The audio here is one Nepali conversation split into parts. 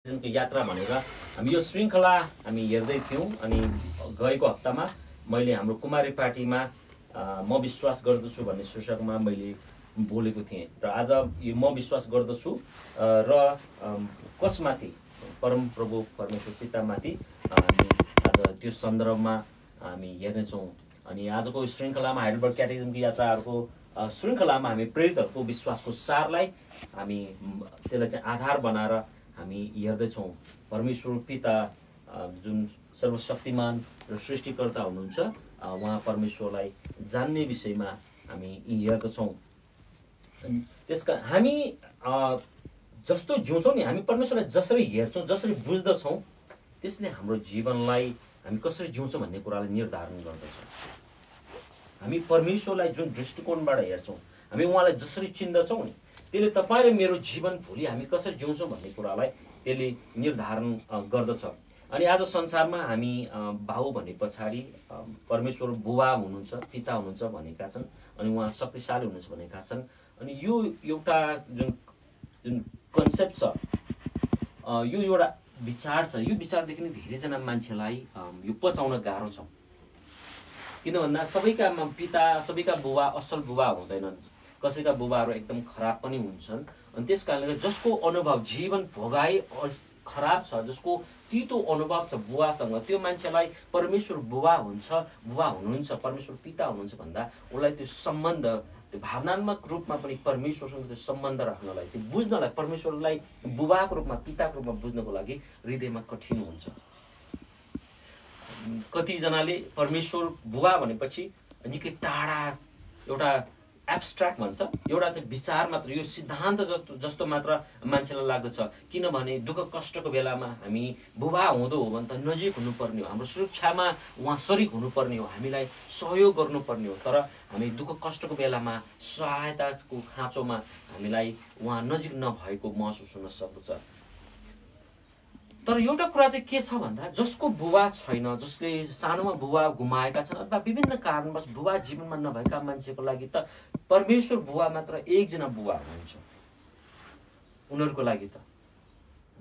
यात्रा भनेर हामी यो श्रृङ्खला हामी हेर्दै थियौँ। अनि गएको हप्तामा मैले हाम्रो कुमारी पार्टीमा म विश्वास गर्दछु भन्ने शीर्षकमा मैले बोलेको थिएँ र आज यो म विश्वास गर्दछु र कसमाथि परमप्रभु परमेश्वर पितामाथि हामी आज त्यो सन्दर्भमा हामी हेर्नेछौँ। अनि आजको श्रृङ्खलामा हाइडेलबर्ग क्याटेकिजमको यात्राहरूको श्रृङ्खलामा हामी प्रेरितहरूको विश्वासको सारलाई हामी त्यसलाई चाहिँ आधार बनाएर हामी हेर्दैछौँ। परमेश्वर पिता जुन सर्वशक्तिमान र सृष्टिकर्ता हुनुहुन्छ उहाँ परमेश्वरलाई जान्ने विषयमा हामी हेर्दछौँ। त्यसका हामी जस्तो जिउँछौँ नि, हामी परमेश्वरलाई जसरी हेर्छौँ जसरी बुझ्दछौँ त्यसले हाम्रो जीवनलाई हामी कसरी जिउँछौँ भन्ने कुरालाई निर्धारण गर्दछ। हामी परमेश्वरलाई जुन दृष्टिकोणबाट हेर्छौँ, हामी उहाँलाई जसरी चिन्दछौँ नि त्यसले तपाईँ र मेरो जीवन भोलि हामी कसरी जिउँछौँ भन्ने कुरालाई त्यसले निर्धारण गर्दछ। अनि आज संसारमा हामी बाउ भने पछाडि परमेश्वर बुबा हुनुहुन्छ, पिता हुनुहुन्छ भनेका छन्, अनि उहाँ शक्तिशाली हुनुहुन्छ भनेका छन्। अनि यो एउटा जुन कन्सेप्ट छ, यो एउटा विचार छ, यो विचारदेखि नै धेरैजना मान्छेलाई यो पचाउन गाह्रो छ। किन भन्दा सबैका पिता सबैका बुबा असल बुबा हुँदैनन्, कसैका बुबाहरू एकदम खराब पनि हुन्छन्। अनि त्यस कारणले जसको अनुभव जीवन भोगाइ खराब छ, जसको तितो अनुभव छ बुवासँग, त्यो मान्छेलाई परमेश्वर बुबा हुनुहुन्छ, परमेश्वर पिता हुनुहुन्छ भन्दा उसलाई त्यो सम्बन्ध, त्यो भावनात्मक रूपमा पनि परमेश्वरसँग त्यो सम्बन्ध राख्नलाई, त्यो बुझ्नलाई, परमेश्वरलाई बुबाको रूपमा पिताको रूपमा बुझ्नको लागि हृदयमा कठिन हुन्छ। कतिजनाले परमेश्वर बुबा भनेपछि निकै टाढा एउटा एब्स्ट्र्याक्ट भन्छ, एउटा चाहिँ विचार मात्र, यो सिद्धान्त जस्तो मात्र मान्छेलाई लाग्दछ। किनभने दुःख कष्टको बेलामा हामी बुबा हुँदो हो भने त नजिक हुनुपर्ने हो, हाम्रो सुरक्षामा उहाँ शरीक हुनुपर्ने हो, हामीलाई सहयोग गर्नुपर्ने हो। तर हामी दुःख कष्टको बेलामा सहायताको खाँचोमा हामीलाई उहाँ नजिक नभएको महसुस हुन सक्दछ। तर एउटा कुरा चाहिँ के छ भन्दा जसको बुबा छैन, जसले सानोमा बुबा गुमाएका छन् अथवा विभिन्न कारणवश बुबा जीवनमा नभएका मान्छेको लागि त परमेश्वर बुबा मात्र एकजना बुबा हुनुहुन्छ उनीहरूको लागि, त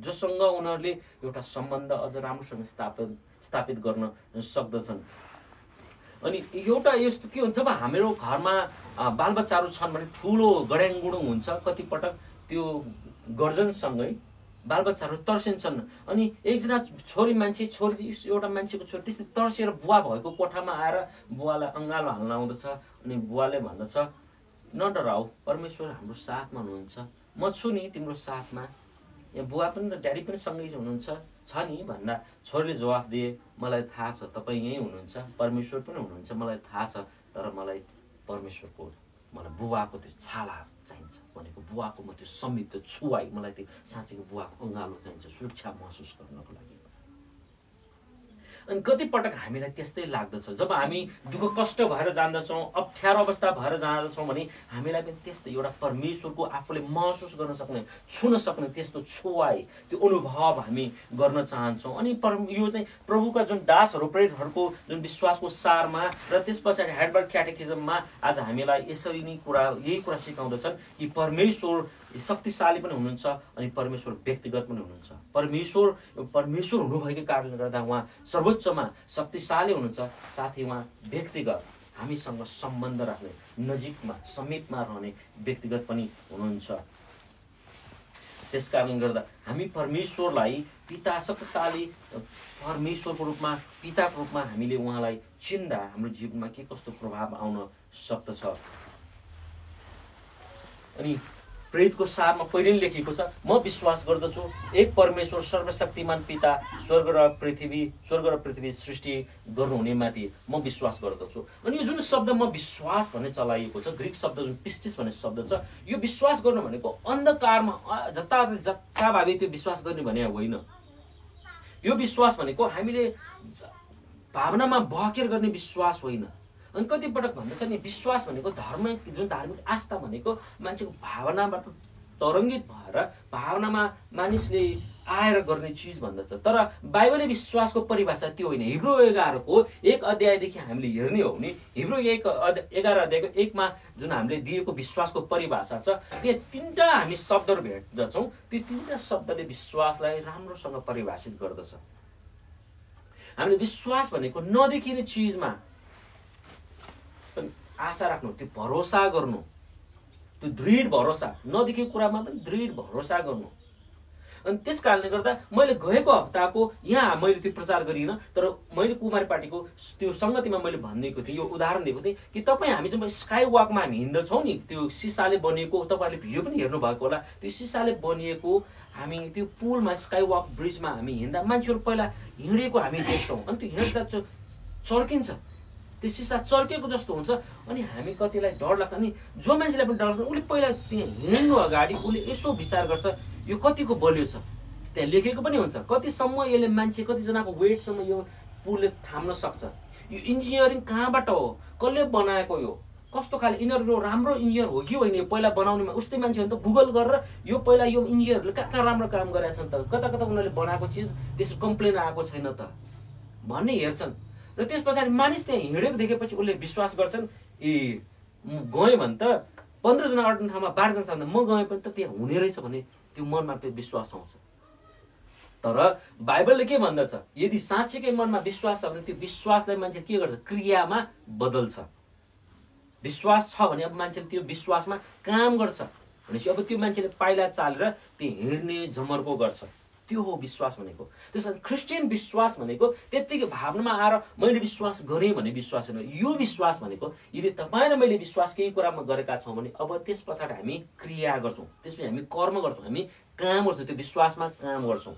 जससँग उनीहरूले एउटा सम्बन्ध अझ राम्रोसँग स्थापित गर्न सक्दछन्। अनि एउटा यस्तो के हुन्छ, जब हाम्रो घरमा बालबच्चाहरू छन् भने ठुलो गड्याङगुडुङ हुन्छ, कतिपटक त्यो गर्जनसँगै बालबच्चाहरू तर्सिन्छन्। अनि एकजना छोरी एउटा मान्छेको छोरी त्यस्तै तर्सिएर बुवा भएको कोठामा आएर बुवालाई अँगालो हाल्न आउँदछ। अनि बुवाले भन्दछ, नडराऊ, परमेश्वर हाम्रो साथमा हुनुहुन्छ, म छु नि तिम्रो साथमा, यहाँ बुवा पनि र ड्याडी पनि सँगै हुनुहुन्छ छ नि भन्दा छोरीले जवाफ दिए, मलाई थाहा छ तपाईँ यहीँ हुनुहुन्छ, परमेश्वर पनि हुनुहुन्छ, मलाई थाहा छ, तर मलाई परमेश्वरको, मलाई बुवाको त्यो छाला चाहिन्छ भनेको, बुवाको म त्यो समीप त्यो छुवाई, मलाई त्यो साँच्चीको बुवाको अँगालो चाहिन्छ सुरक्षा महसुस गर्नको लागि। अनि कतिपटक हामीलाई त्यस्तै लाग्दछ, जब हामी दुःख कष्ट भएर जाँदछौँ, अप्ठ्यारो अवस्था भएर जाँदछौँ भने हामीलाई पनि त्यस्तै एउटा परमेश्वरको आफूले महसुस गर्न सक्ने, छुन सक्ने त्यस्तो छुवाई, त्यो अनुभव हामी गर्न चाहन्छौँ। अनि यो चाहिँ प्रभुका जुन दासहरू प्रेरितहरूको जुन विश्वासको सारमा र त्यस पछाडि हाइडेलबर्ग क्याटेकिजममा आज हामीलाई यसरी नै यही कुरा सिकाउँदछन् कि परमेश्वर शक्तिशाली पनि हुनुहुन्छ अनि परमेश्वर व्यक्तिगत पनि हुनुहुन्छ। परमेश्वर हुनुभएकै कारणले गर्दा उहाँ सर्वोच्चमा शक्तिशाली हुनुहुन्छ, साथै उहाँ व्यक्तिगत, हामीसँग सम्बन्ध राख्ने, नजिकमा समीपमा रहने व्यक्तिगत पनि हुनुहुन्छ। त्यस कारणले गर्दा हामी परमेश्वरलाई पिता, शक्तिशाली परमेश्वरको रूपमा, पिताको रूपमा हामीले उहाँलाई चिन्दा हाम्रो जीवनमा के कस्तो प्रभाव आउन सक्दछ। अनि प्रेरितको सारमा पहिले नै लेखिएको छ, म विश्वास गर्दछु एक परमेश्वर सर्वशक्तिमान पिता स्वर्ग र पृथ्वी सृष्टि गर्नुहुने माथि म विश्वास गर्दछु। अनि यो जुन शब्द म विश्वास भन्ने चलाइएको छ, ग्रिक शब्द जुन पिस्टिस भन्ने शब्द छ, यो विश्वास गर्नु भनेको अन्धकारमा जताभावी त्यो विश्वास गर्ने भने होइन। यो विश्वास भनेको हामीले भावनामा बहकेर गर्ने विश्वास होइन। अनि कतिपटक भन्दछ नि, विश्वास भनेको जुन धार्मिक आस्था भनेको मान्छेको भावनाबाट तरङ्गित भएर, भावनामा मानिसले आएर गर्ने चिज भन्दछ। तर बाइबलले विश्वासको परिभाषा त्यो होइन। हिब्रू 11को 1 अध्यायदेखि हामीले हेर्ने हो भने हिब्रू 11 अध्यायको 1 मा जुन हामीले दिएको विश्वासको परिभाषा छ त्यहाँ 3टा हामी शब्दहरू भेट्दछौँ। त्यो 3टा शब्दले विश्वासलाई राम्रोसँग परिभाषित गर्दछ। हामीले विश्वास भनेको नदेखिने चिजमा आशा राख्नु, त्यो भरोसा गर्नु, त्यो दृढ भरोसा, नदेखिएको कुरामा पनि दृढ भरोसा गर्नु। अनि त्यस कारणले गर्दा मैले गएको हप्ताको यहाँ मैले त्यो प्रचार गरिनँ, तर मैले कुमारी पार्टीको त्यो सङ्गतिमा मैले भनिदिएको थिएँ, यो उदाहरण दिएको थिएँ कि तपाईँ हामी जुन स्काई वकमा हामी हिँड्दछौँ नि, त्यो सिसाले बनिएको, तपाईँहरूले भिडियो पनि हेर्नु भएको होला, त्यो सिसाले बनिएको हामी त्यो पुलमा स्काई वक ब्रिजमा हामी हिँड्दा मान्छेहरू पहिला हिँडेको हामी देख्छौँ। अनि त्यो हिँड्दा चर्किन्छ, त्यो सिसा चर्केको जस्तो हुन्छ। अनि हामी कतिलाई डर लाग्छ, अनि जो मान्छेलाई पनि डर लाग्छ उसले पहिला त्यहाँ हिँड्नु अगाडि उसले यसो विचार गर्छ यो कतिको बलियो छ, त्यहाँ लेखेको पनि हुन्छ कतिसम्म यसले मान्छे कतिजनाको वेटसम्म यो पुलले थाम्न सक्छ, यो इन्जिनियरिङ कहाँबाट हो, कसले बनाएको, यो कस्तो खाले यिनीहरू राम्रो इन्जिनियर हो कि होइन, यो पहिला बनाउनेमा उस्तै मान्छेहरू त गुगल गरेर यो पहिला यो इन्जिनियरहरूले कहाँ राम्रो काम गरेका छन् त, कता कता उनीहरूले बनाएको चिज त्यसको कम्प्लेन आएको छैन त भन्ने हेर्छन्। र त्यस पछाडि मानिस त्यहाँ हिँडेको देखेपछि उसले विश्वास गर्छन्, ए गएँ भने त 15 जना अट्ने ठाउँमा 12 जना छ भने म गएँ पनि त त्यहाँ हुने रहेछ भने त्यो मनमा त्यो विश्वास आउँछ। तर बाइबलले के भन्दछ, यदि साँच्चीकै मनमा विश्वास छ भने त्यो विश्वासलाई मान्छेले के गर्छ, क्रियामा बदल्छ। विश्वास छ भने अब मान्छेले त्यो विश्वासमा काम गर्छ भनेपछि अब त्यो मान्छेले पाइला चालेर त्यो हिँड्ने जमर्को गर्छ। त्यो हो विश्वास भनेको। त्यसैले क्रिस्चियन विश्वास भनेको त्यत्तिकै भावनामा आएर मैले विश्वास गरेँ भने विश्वास होइन। यो विश्वास भनेको यदि तपाईँ र मैले विश्वास केही कुरामा गरेका छौँ भने अब त्यस पछाडि हामी क्रिया गर्छौँ, त्यसपछि हामी कर्म गर्छौँ, हामी काम गर्छौँ, त्यो विश्वासमा काम गर्छौँ।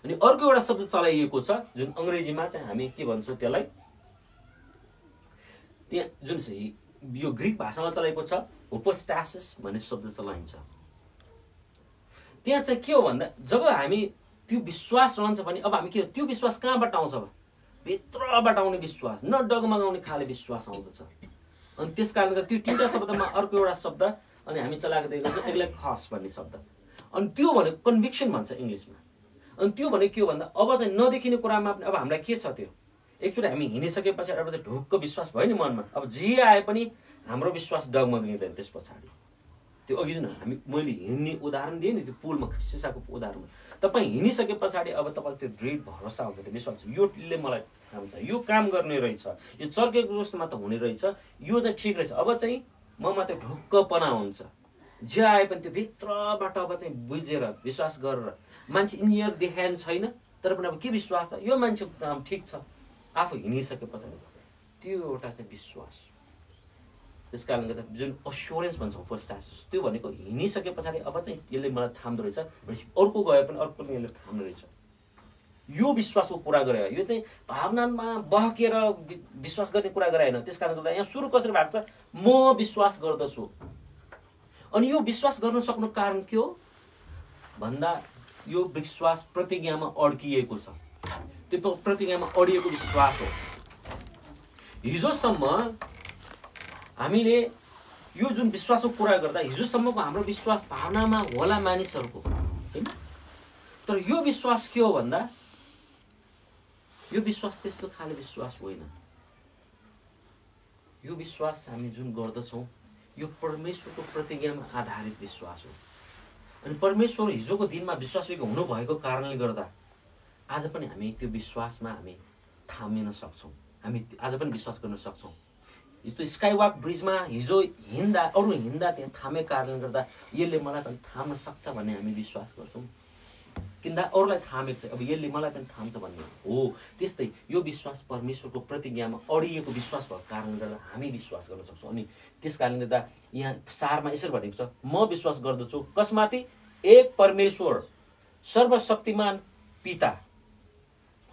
अनि अर्को एउटा शब्द चलाइएको छ जुन अङ्ग्रेजीमा चाहिँ हामी के भन्छौँ त्यसलाई, त्यहाँ जुन यो ग्रिक भाषामा चलाएको छ हुपोस्टासिस भन्ने शब्द चलाइन्छ। त्यहाँ चाहिँ के हो भन्दा जब हामी त्यो विश्वास रहन्छ भने अब हामी के हो, त्यो विश्वास कहाँबाट आउँछ, भित्रबाट आउने विश्वास, न डगमगाउने खाले विश्वास आउँदछ। अनि त्यस कारणले गर्दा त्यो 3टा शब्दमा अर्को एउटा शब्द अनि हामी चलाएको देख्छौँ एकलाई खस भन्ने शब्द। अनि त्यो भनेको कन्भिक्सन भन्छ इङ्ग्लिसमा। अनि त्यो भनेको के हो भन्दा अब चाहिँ नदेखिने कुरामा अब हामीलाई के छ, त्यो एकचोटि हामी हिँडिसके पछाडि अब चाहिँ ढुक्क विश्वास भयो नि मनमा, अब जे आए पनि हाम्रो विश्वास डगमगिँदैन। त्यस पछाडि त्यो अघि जुन हामी मैले हिँड्ने उदाहरण दिएँ नि, त्यो पुलमा सिसाको उदाहरणमा तपाईँ हिँडिसके पछाडि अब तपाईँलाई त्यो दृढ भरोसा आउँछ, त्यो विश्वास योले मलाई थाम्छ, यो काम गर्ने रहेछ, यो चर्केको जस्तोमा त हुने रहेछ, यो चाहिँ ठिक रहेछ। अब चाहिँ ममा त्यो ढुक्कपना हुन्छ, जे आए पनि त्यो भित्रबाट अब चाहिँ बुझेर विश्वास गरेर, मान्छे इन्जिनियर देखाएन छैन तर पनि अब के विश्वास छ, यो मान्छेको काम ठिक छ, आफू हिँडिसके पछाडि त्यो एउटा चाहिँ विश्वास। त्यस कारणले गर्दा जुन अस्योरेन्स भन्छ हुपोस्टासिस, त्यो भनेको हिँडिसके पछाडि अब चाहिँ यसले मलाई थाम्दो रहेछ भनेपछि अर्को गए पनि अर्को पनि यसले थाम्दो रहेछ, यो विश्वासको कुरा गरे। यो चाहिँ भावनामा बहकेर विश्वास गर्ने कुरा गरे होइन। त्यस कारणले गर्दा यहाँ सुरु कसरी भएको छ, म विश्वास गर्दछु। अनि यो विश्वास गर्न सक्नु कारण के हो भन्दा यो विश्वास प्रतिज्ञामा अड्किएको छ, त्यो प्रतिज्ञामा अडिएको विश्वास हो। हिजोसम्म हामीले यो जुन विश्वासको कुरा गर्दा हिजोसम्मको हाम्रो विश्वास भावनामा होला मानिसहरूको हैन, तर यो विश्वास के हो भन्दा यो विश्वास त्यस्तो खाले विश्वास होइन। यो विश्वास हामी जुन गर्दछौँ यो परमेश्वरको प्रतिज्ञामा आधारित विश्वास हो। अनि परमेश्वर हिजोको दिनमा विश्वासयोग्य हुनुभएको कारणले गर्दा आज पनि हामी त्यो विश्वासमा हामी थामिन सक्छौँ, हामी आज पनि विश्वास गर्न सक्छौँ। यस्तो स्काई वक ब्रिजमा हिजो हिँड्दा अरू हिँड्दा त्यहाँ थामेको कारणले गर्दा यसले मलाई पनि थाम्न सक्छ भन्ने हामी विश्वास गर्छौँ, किन्दा अरूलाई थामेको छ अब यसले मलाई पनि थाम्छ भन्ने हो। त्यस्तै यो विश्वास परमेश्वरको प्रतिज्ञामा अडिएको विश्वास भएको कारणले गर्दा हामी विश्वास गर्न सक्छौँ। अनि त्यस कारणले गर्दा यहाँ सारमा यसरी भनेको छ, म विश्वास गर्दछु कसमाथि, एक परमेश्वर सर्वशक्तिमान पिता,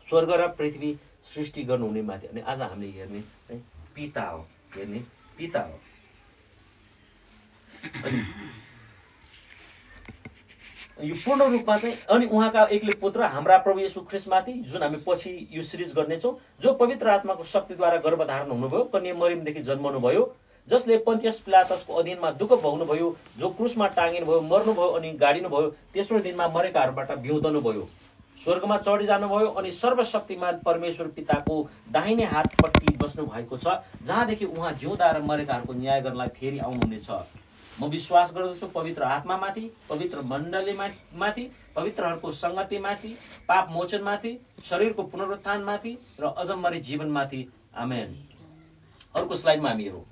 स्वर्ग र पृथ्वी सृष्टि गर्नुहुने माथि। अनि आज हामीले हेर्ने चाहिँ पिता हो, हेर्ने पिता हो। अनि यो पूर्ण रूपमा चाहिँ अनि उहाँका एक्लै पुत्र हाम्रा प्रभु येशू ख्रीष्टमाथि, जुन हामी पछि यो सिरिज गर्नेछौँ, जो पवित्र आत्माको शक्तिद्वारा गर्भधारण हुनुभयो, कन्या मरियमदेखि जन्मनु भयो, जसले पन्तियस पिलातसको अधीनमा दुःख भोग्नुभयो, जो क्रुसमा टाँगिनुभयो, मर्नुभयो अनि गाडिनुभयो, तेस्रो दिनमा मरेकाहरूबाट बिउदनुभयो, स्वर्गमा चढी जानुभयो अनि सर्वशक्तिमान परमेश्वर पिताको दाहिने हातपट्टि बस्नु भएको छ, जहाँदेखि उहाँ जिउँदा र मरेकाहरूको न्याय गर्नलाई फेरि आउनुहुनेछ। म विश्वास गर्दछु पवित्र आत्मामाथि, पवित्र मण्डलीमाथि, पवित्रहरूको सङ्गतिमाथि, पाप मोचनमाथि, शरीरको पुनरुत्थानमाथि र अजम्मरी जीवनमाथि। आमेन। अर्को स्लाइडमा हामी हेरौँ।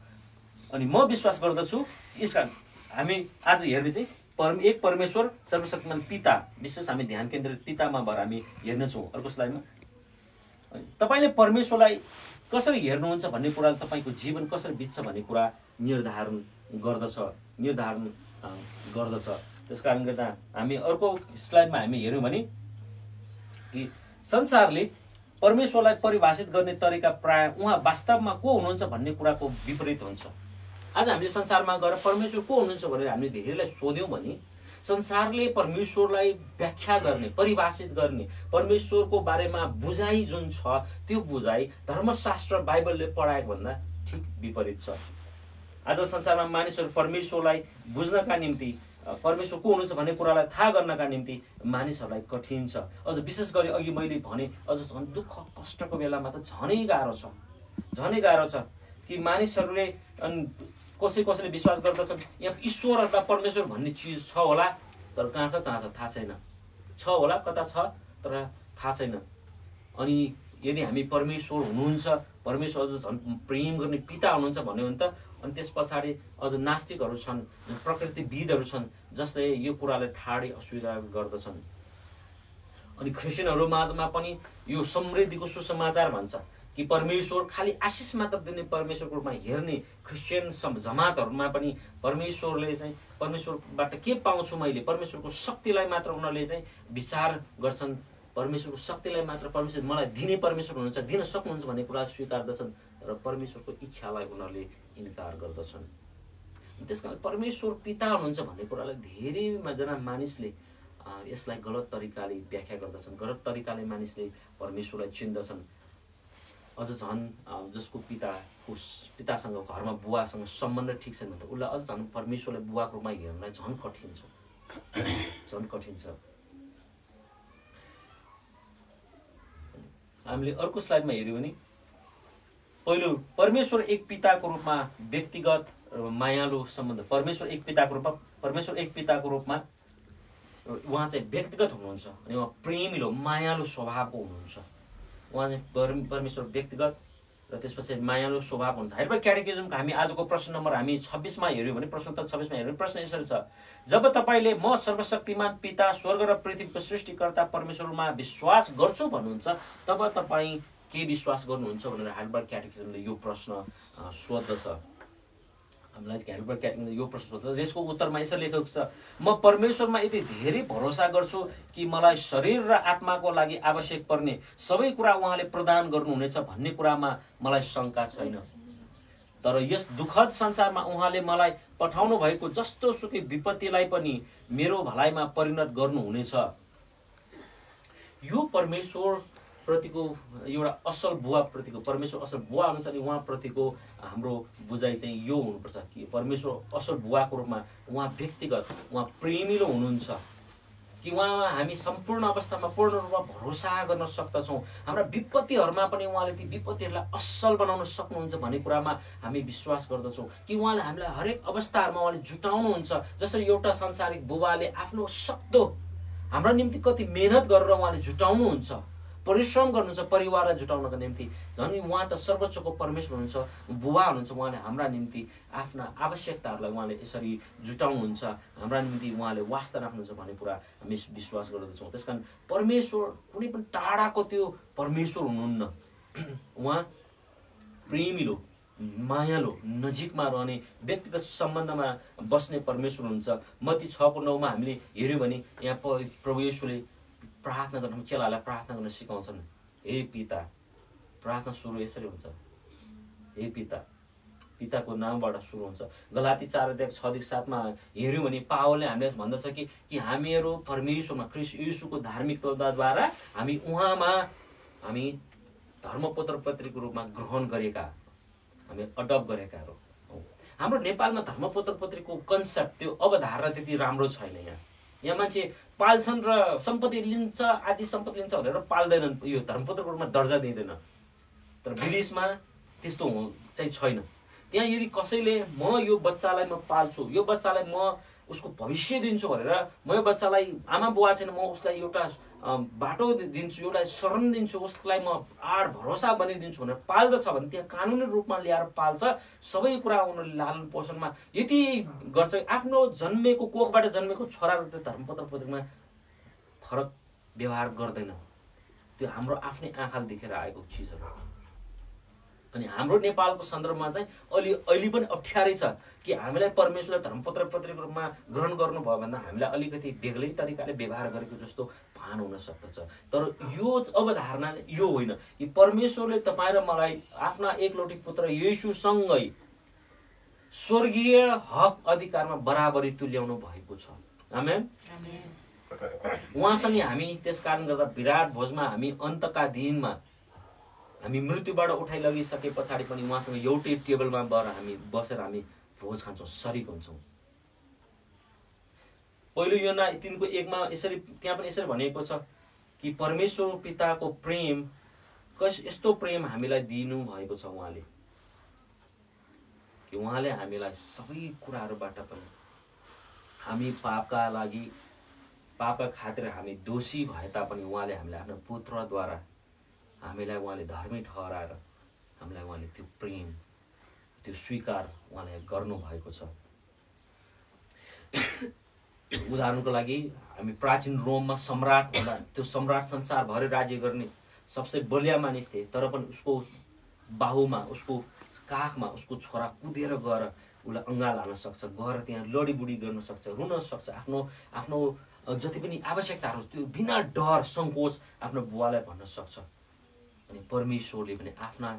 अनि म विश्वास गर्दछु यसकारण हामी आज हेर्ने चाहिँ एक परमेश्वर सर्वशक्तिमान पिता, विशेष हामी ध्यान केन्द्रित पितामा भएर हामी हेर्नेछौँ। अर्को स्लाइडमा तपाईँले परमेश्वरलाई कसरी हेर्नुहुन्छ भन्ने कुराले तपाईँको जीवन कसरी बित्छ भन्ने कुरा निर्धारण गर्दछ। त्यस कारणले गर्दा हामी अर्को स्लाइडमा हामी हेऱ्यौँ भने कि संसारले परमेश्वरलाई परिभाषित गर्ने तरिका प्राय उहाँ वास्तवमा को हुनुहुन्छ भन्ने कुराको विपरीत हुन्छ। आज हामीले संसारमा गएर परमेश्वर को हुनुहुन्छ भनेर हामीले धेरैलाई सोध्यौँ भने संसारले परमेश्वरलाई व्याख्या गर्ने, परिभाषित गर्ने, परमेश्वरको बारेमा बुझाइ जुन छ त्यो बुझाइ धर्मशास्त्र बाइबलले पढाएको भन्दा ठिक विपरीत छ। आज संसारमा मानिसहरू परमेश्वरलाई बुझ्नका निम्ति, परमेश्वर को हुनुहुन्छ भन्ने कुरालाई थाहा गर्नका निम्ति मानिसहरूलाई कठिन छ। अझ विशेष गरी अघि मैले भने अझ झन् दुःख कष्टको बेलामा त झनै गाह्रो छ कि मानिसहरूले कसैले विश्वास गर्दछन् यहाँ ईश्वर अथवा परमेश्वर भन्ने चिज छ होला, तर कहाँ छ थाहा छैन। छ होला, कता छ तर थाहा छैन। अनि यदि हामी परमेश्वर हुनुहुन्छ, परमेश्वर अझ झन् प्रेम गर्ने पिता हुनुहुन्छ भन्यो भने त अनि त्यस पछाडि अझ नास्तिकहरू छन्, प्रकृतिविदहरू छन् जसले यो कुरालाई ठाडै अस्वीकार गर्दछन्। अनि क्रिस्चियनहरू माझमा पनि यो समृद्धिको सुसमाचार भन्छ कि परमेश्वर खालि आशिष मात्र दिने परमेश्वरको रूपमा हेर्ने क्रिस्चियन जमातहरूमा पनि परमेश्वरले चाहिँ परमेश्वरबाट के पाउँछु मैले, परमेश्वरको शक्तिलाई मात्र उनीहरूले चाहिँ विचार गर्छन्। परमेश्वरको शक्तिलाई मात्र परमेश्वर मलाई दिने परमेश्वर हुनुहुन्छ, दिन सक्नुहुन्छ भन्ने कुरा स्वीकार्दछन्, तर परमेश्वरको इच्छालाई उनीहरूले इन्कार गर्दछन्। त्यसकारण परमेश्वर पिता हुनुहुन्छ भन्ने कुरालाई धेरैजना मानिसले यसलाई गलत तरिकाले व्याख्या गर्दछन्, गलत तरिकाले मानिसले परमेश्वरलाई चिन्दछन्। अझ झन् जसको पितासँग घरमा बुवासँग सम्बन्ध ठिक छैन भने त उसलाई अझ झन् परमेश्वरलाई बुवाको रूपमा हेर्नलाई झन् कठिन छ। हामीले अर्को स्लाइडमा हेऱ्यौँ भने पहिलो परमेश्वर एक पिताको रूपमा व्यक्तिगत मायालु सम्बन्ध। परमेश्वर एक पिताको रूपमा उहाँ चाहिँ व्यक्तिगत हुनुहुन्छ अनि उहाँ प्रेमिलो मायालु स्वभावको हुनुहुन्छ। उहाँ चाहिँ परमेश्वर व्यक्तिगत र त्यसपछि मायालु स्वभाव हुन्छ। हाइडेलबर्ग क्याटेकिजमको हामी आजको प्रश्न नम्बर हामी 26मा हेऱ्यौँ भने प्रश्नोत्तर 26मा हेऱ्यौँ। प्रश्न यसरी छ, जब तपाईँले म सर्वशक्तिमान पिता स्वर्ग र पृथ्वीको सृष्टिकर्ता परमेश्वरमा विश्वास गर्छु भन्नुहुन्छ तब तपाईँ के विश्वास गर्नुहुन्छ भनेर हाइडेलबर्ग क्याटेकिजमले यो प्रश्न सोध्दछ। हामीलाई हाइडेलबर्ग क्याटेकिजमले यो प्रश्न सोध्छ। यसको उत्तरमा यसरी लेखेको छ, म परमेश्वरमा यति धेरै भरोसा गर्छु कि मलाई शरीर र आत्माको लागि आवश्यक पर्ने सबै कुरा उहाँले प्रदान गर्नुहुनेछ भन्ने कुरामा मलाई शङ्का छैन। तर यस दुःखद संसारमा उहाँले मलाई पठाउनु भएको जस्तो सुकै विपत्तिलाई पनि मेरो भलाइमा परिणत गर्नुहुनेछ। यो परमेश्वर प्रतिको एउटा असल बुवा प्रतिको, परमेश्वर असल बुवा हुनुहुन्छ अनि उहाँप्रतिको हाम्रो बुझाइ चाहिँ यो हुनुपर्छ कि परमेश्वर असल बुवाको रूपमा उहाँ व्यक्तिगत, उहाँ प्रेमिलो हुनुहुन्छ कि उहाँमा हामी सम्पूर्ण अवस्थामा पूर्ण रूपमा भरोसा गर्न सक्दछौँ। हाम्रा विपत्तिहरूमा पनि उहाँले ती विपत्तिहरूलाई असल बनाउन सक्नुहुन्छ भन्ने कुरामा हामी विश्वास गर्दछौँ कि उहाँले हामीलाई हरेक अवस्थाहरूमा उहाँले जुटाउनुहुन्छ। जसरी एउटा संसारिक बुबाले आफ्नो सक्दो हाम्रा निम्ति कति मेहनत गरेर उहाँले जुटाउनुहुन्छ, परिश्रम गर्नुहुन्छ परिवारलाई जुटाउनको निम्ति, झन् उहाँ त सर्वोच्चको परमेश्वर हुनुहुन्छ, बुबा हुनुहुन्छ। उहाँले हाम्रा निम्ति आफ्ना आवश्यकताहरूलाई उहाँले यसरी जुटाउनुहुन्छ, हाम्रा निम्ति उहाँले वास्ता राख्नुहुन्छ भन्ने कुरा हामी विश्वास गर्दछौँ। त्यस कारण परमेश्वर कुनै पनि टाढाको त्यो परमेश्वर हुनुहुन्न। उहाँ प्रेमिलो, मायालो, नजिकमा रहने, व्यक्तिगत सम्बन्धमा बस्ने परमेश्वर हुनुहुन्छ। मत्ती 6:9 हामीले हेऱ्यौँ भने यहाँ प्रभु येशूले प्रार्थना गर्न, चेलाहरूलाई प्रार्थना गर्न सिकाउँछन्। हे पिता, प्रार्थना सुरु यसरी हुन्छ, हे पिता, पिताको नामबाट सुरु हुन्छ। गलाती 4:6-7मा हेऱ्यौँ भने पावलले हामीलाई भन्दछ कि हामीहरू परमेश्वरमा ख्रीष्ट येशूको धार्मिकताद्वारा हामी उहाँमा हामी धर्मपत्र पत्रीको रूपमा ग्रहण गरेका, हामी अडप्ट गरेका हौँ। हाम्रो नेपालमा धर्मपत्र पत्रीको कन्सेप्ट त्यो अवधारणा त्यति राम्रो छैन। यहाँ मान्छे पाल्छन् र सम्पत्ति लिन्छ, आदि सम्पत्ति लिन्छ भनेर पाल्दैनन्, यो धर्मपत्रको रूपमा दर्जा दिँदैन। तर विदेशमा त्यस्तो चाहिँ छैन। त्यहाँ यदि कसैले म यो बच्चालाई म पाल्छु, यो बच्चालाई म उसको भविष्य दिन्छु भनेर, म यो बच्चालाई आमा बुवा छैन म उसलाई एउटा बाटो दिन्छु, एउटा शरण दिन्छु, उसलाई म आड भरोसा बनिदिन्छु भनेर पाल्दछ भने त्यहाँ कानुनी रूपमा ल्याएर पाल्छ। सबै कुरा उनीहरूले लालन पोषणमा यति गर्छ, आफ्नो जन्मेको कोखबाट जन्मेको छोराहरू त्यो धर्मपत्र पत्रिकामा फरक व्यवहार गर्दैन। त्यो हाम्रो आफ्नै आँखाले देखेर आएको चिजहरू। अनि हाम्रो नेपालको सन्दर्भमा चाहिँ अहिले पनि अप्ठ्यारै छ कि हामीलाई परमेश्वरले धर्मपत्र पत्रिकाको रूपमा ग्रहण गर्नुभयो भन्दा हामीलाई अलिकति बेग्लै तरिकाले व्यवहार गरेको जस्तो भान हुन सक्दछ। तर यो अवधारणा यो होइन कि परमेश्वरले तपाईँ र मलाई आफ्ना एकलौटी पुत्र येशूसँगै स्वर्गीय हक अधिकारमा बराबरी तुल्याउनु भएको छ। आमेन। उहाँसँगै हामी त्यस कारण गर्दा विराट भोजमा हामी अन्तका दिनमा हामी मृत्युबाट उठाइ लगिसके पछाडि पनि उहाँसँग एउटै टेबलमा बसेर हामी भोज खान्छौँ, सरिक हुन्छौँ। पहिलो योना 3:1 यसरी त्यहाँ पनि यसरी भनिएको छ कि परमेश्वर पिताको प्रेम यस्तो प्रेम हामीलाई दिनु भएको छ उहाँले कि उहाँले हामीलाई सबै कुराहरूबाट पनि हामी पापका खातिर हामी दोषी भए तापनि उहाँले हामीलाई आफ्नो पुत्रद्वारा हामीलाई उहाँले धर्मी ठहराएर हामीलाई उहाँले त्यो प्रेम त्यो स्वीकार उहाँले गर्नुभएको छ। उदाहरणको लागि हामी प्राचीन रोममा सम्राट हुँदा त्यो सम्राट संसारभरि राज्य गर्ने सबसे बलिया मानिस थिए, तर पनि उसको बाहुमा उसको काखमा उसको छोरा कुदेर गएर उसलाई अङ्गाल हाल्न सक्छ, गएर त्यहाँ लडीबुडी गर्न सक्छ, रुन सक्छ, आफ्नो जति पनि आवश्यकताहरू त्यो बिना डर सङ्कोच आफ्नो बुवालाई भन्न सक्छ। अनि परमेश्वरले पनि आफ्ना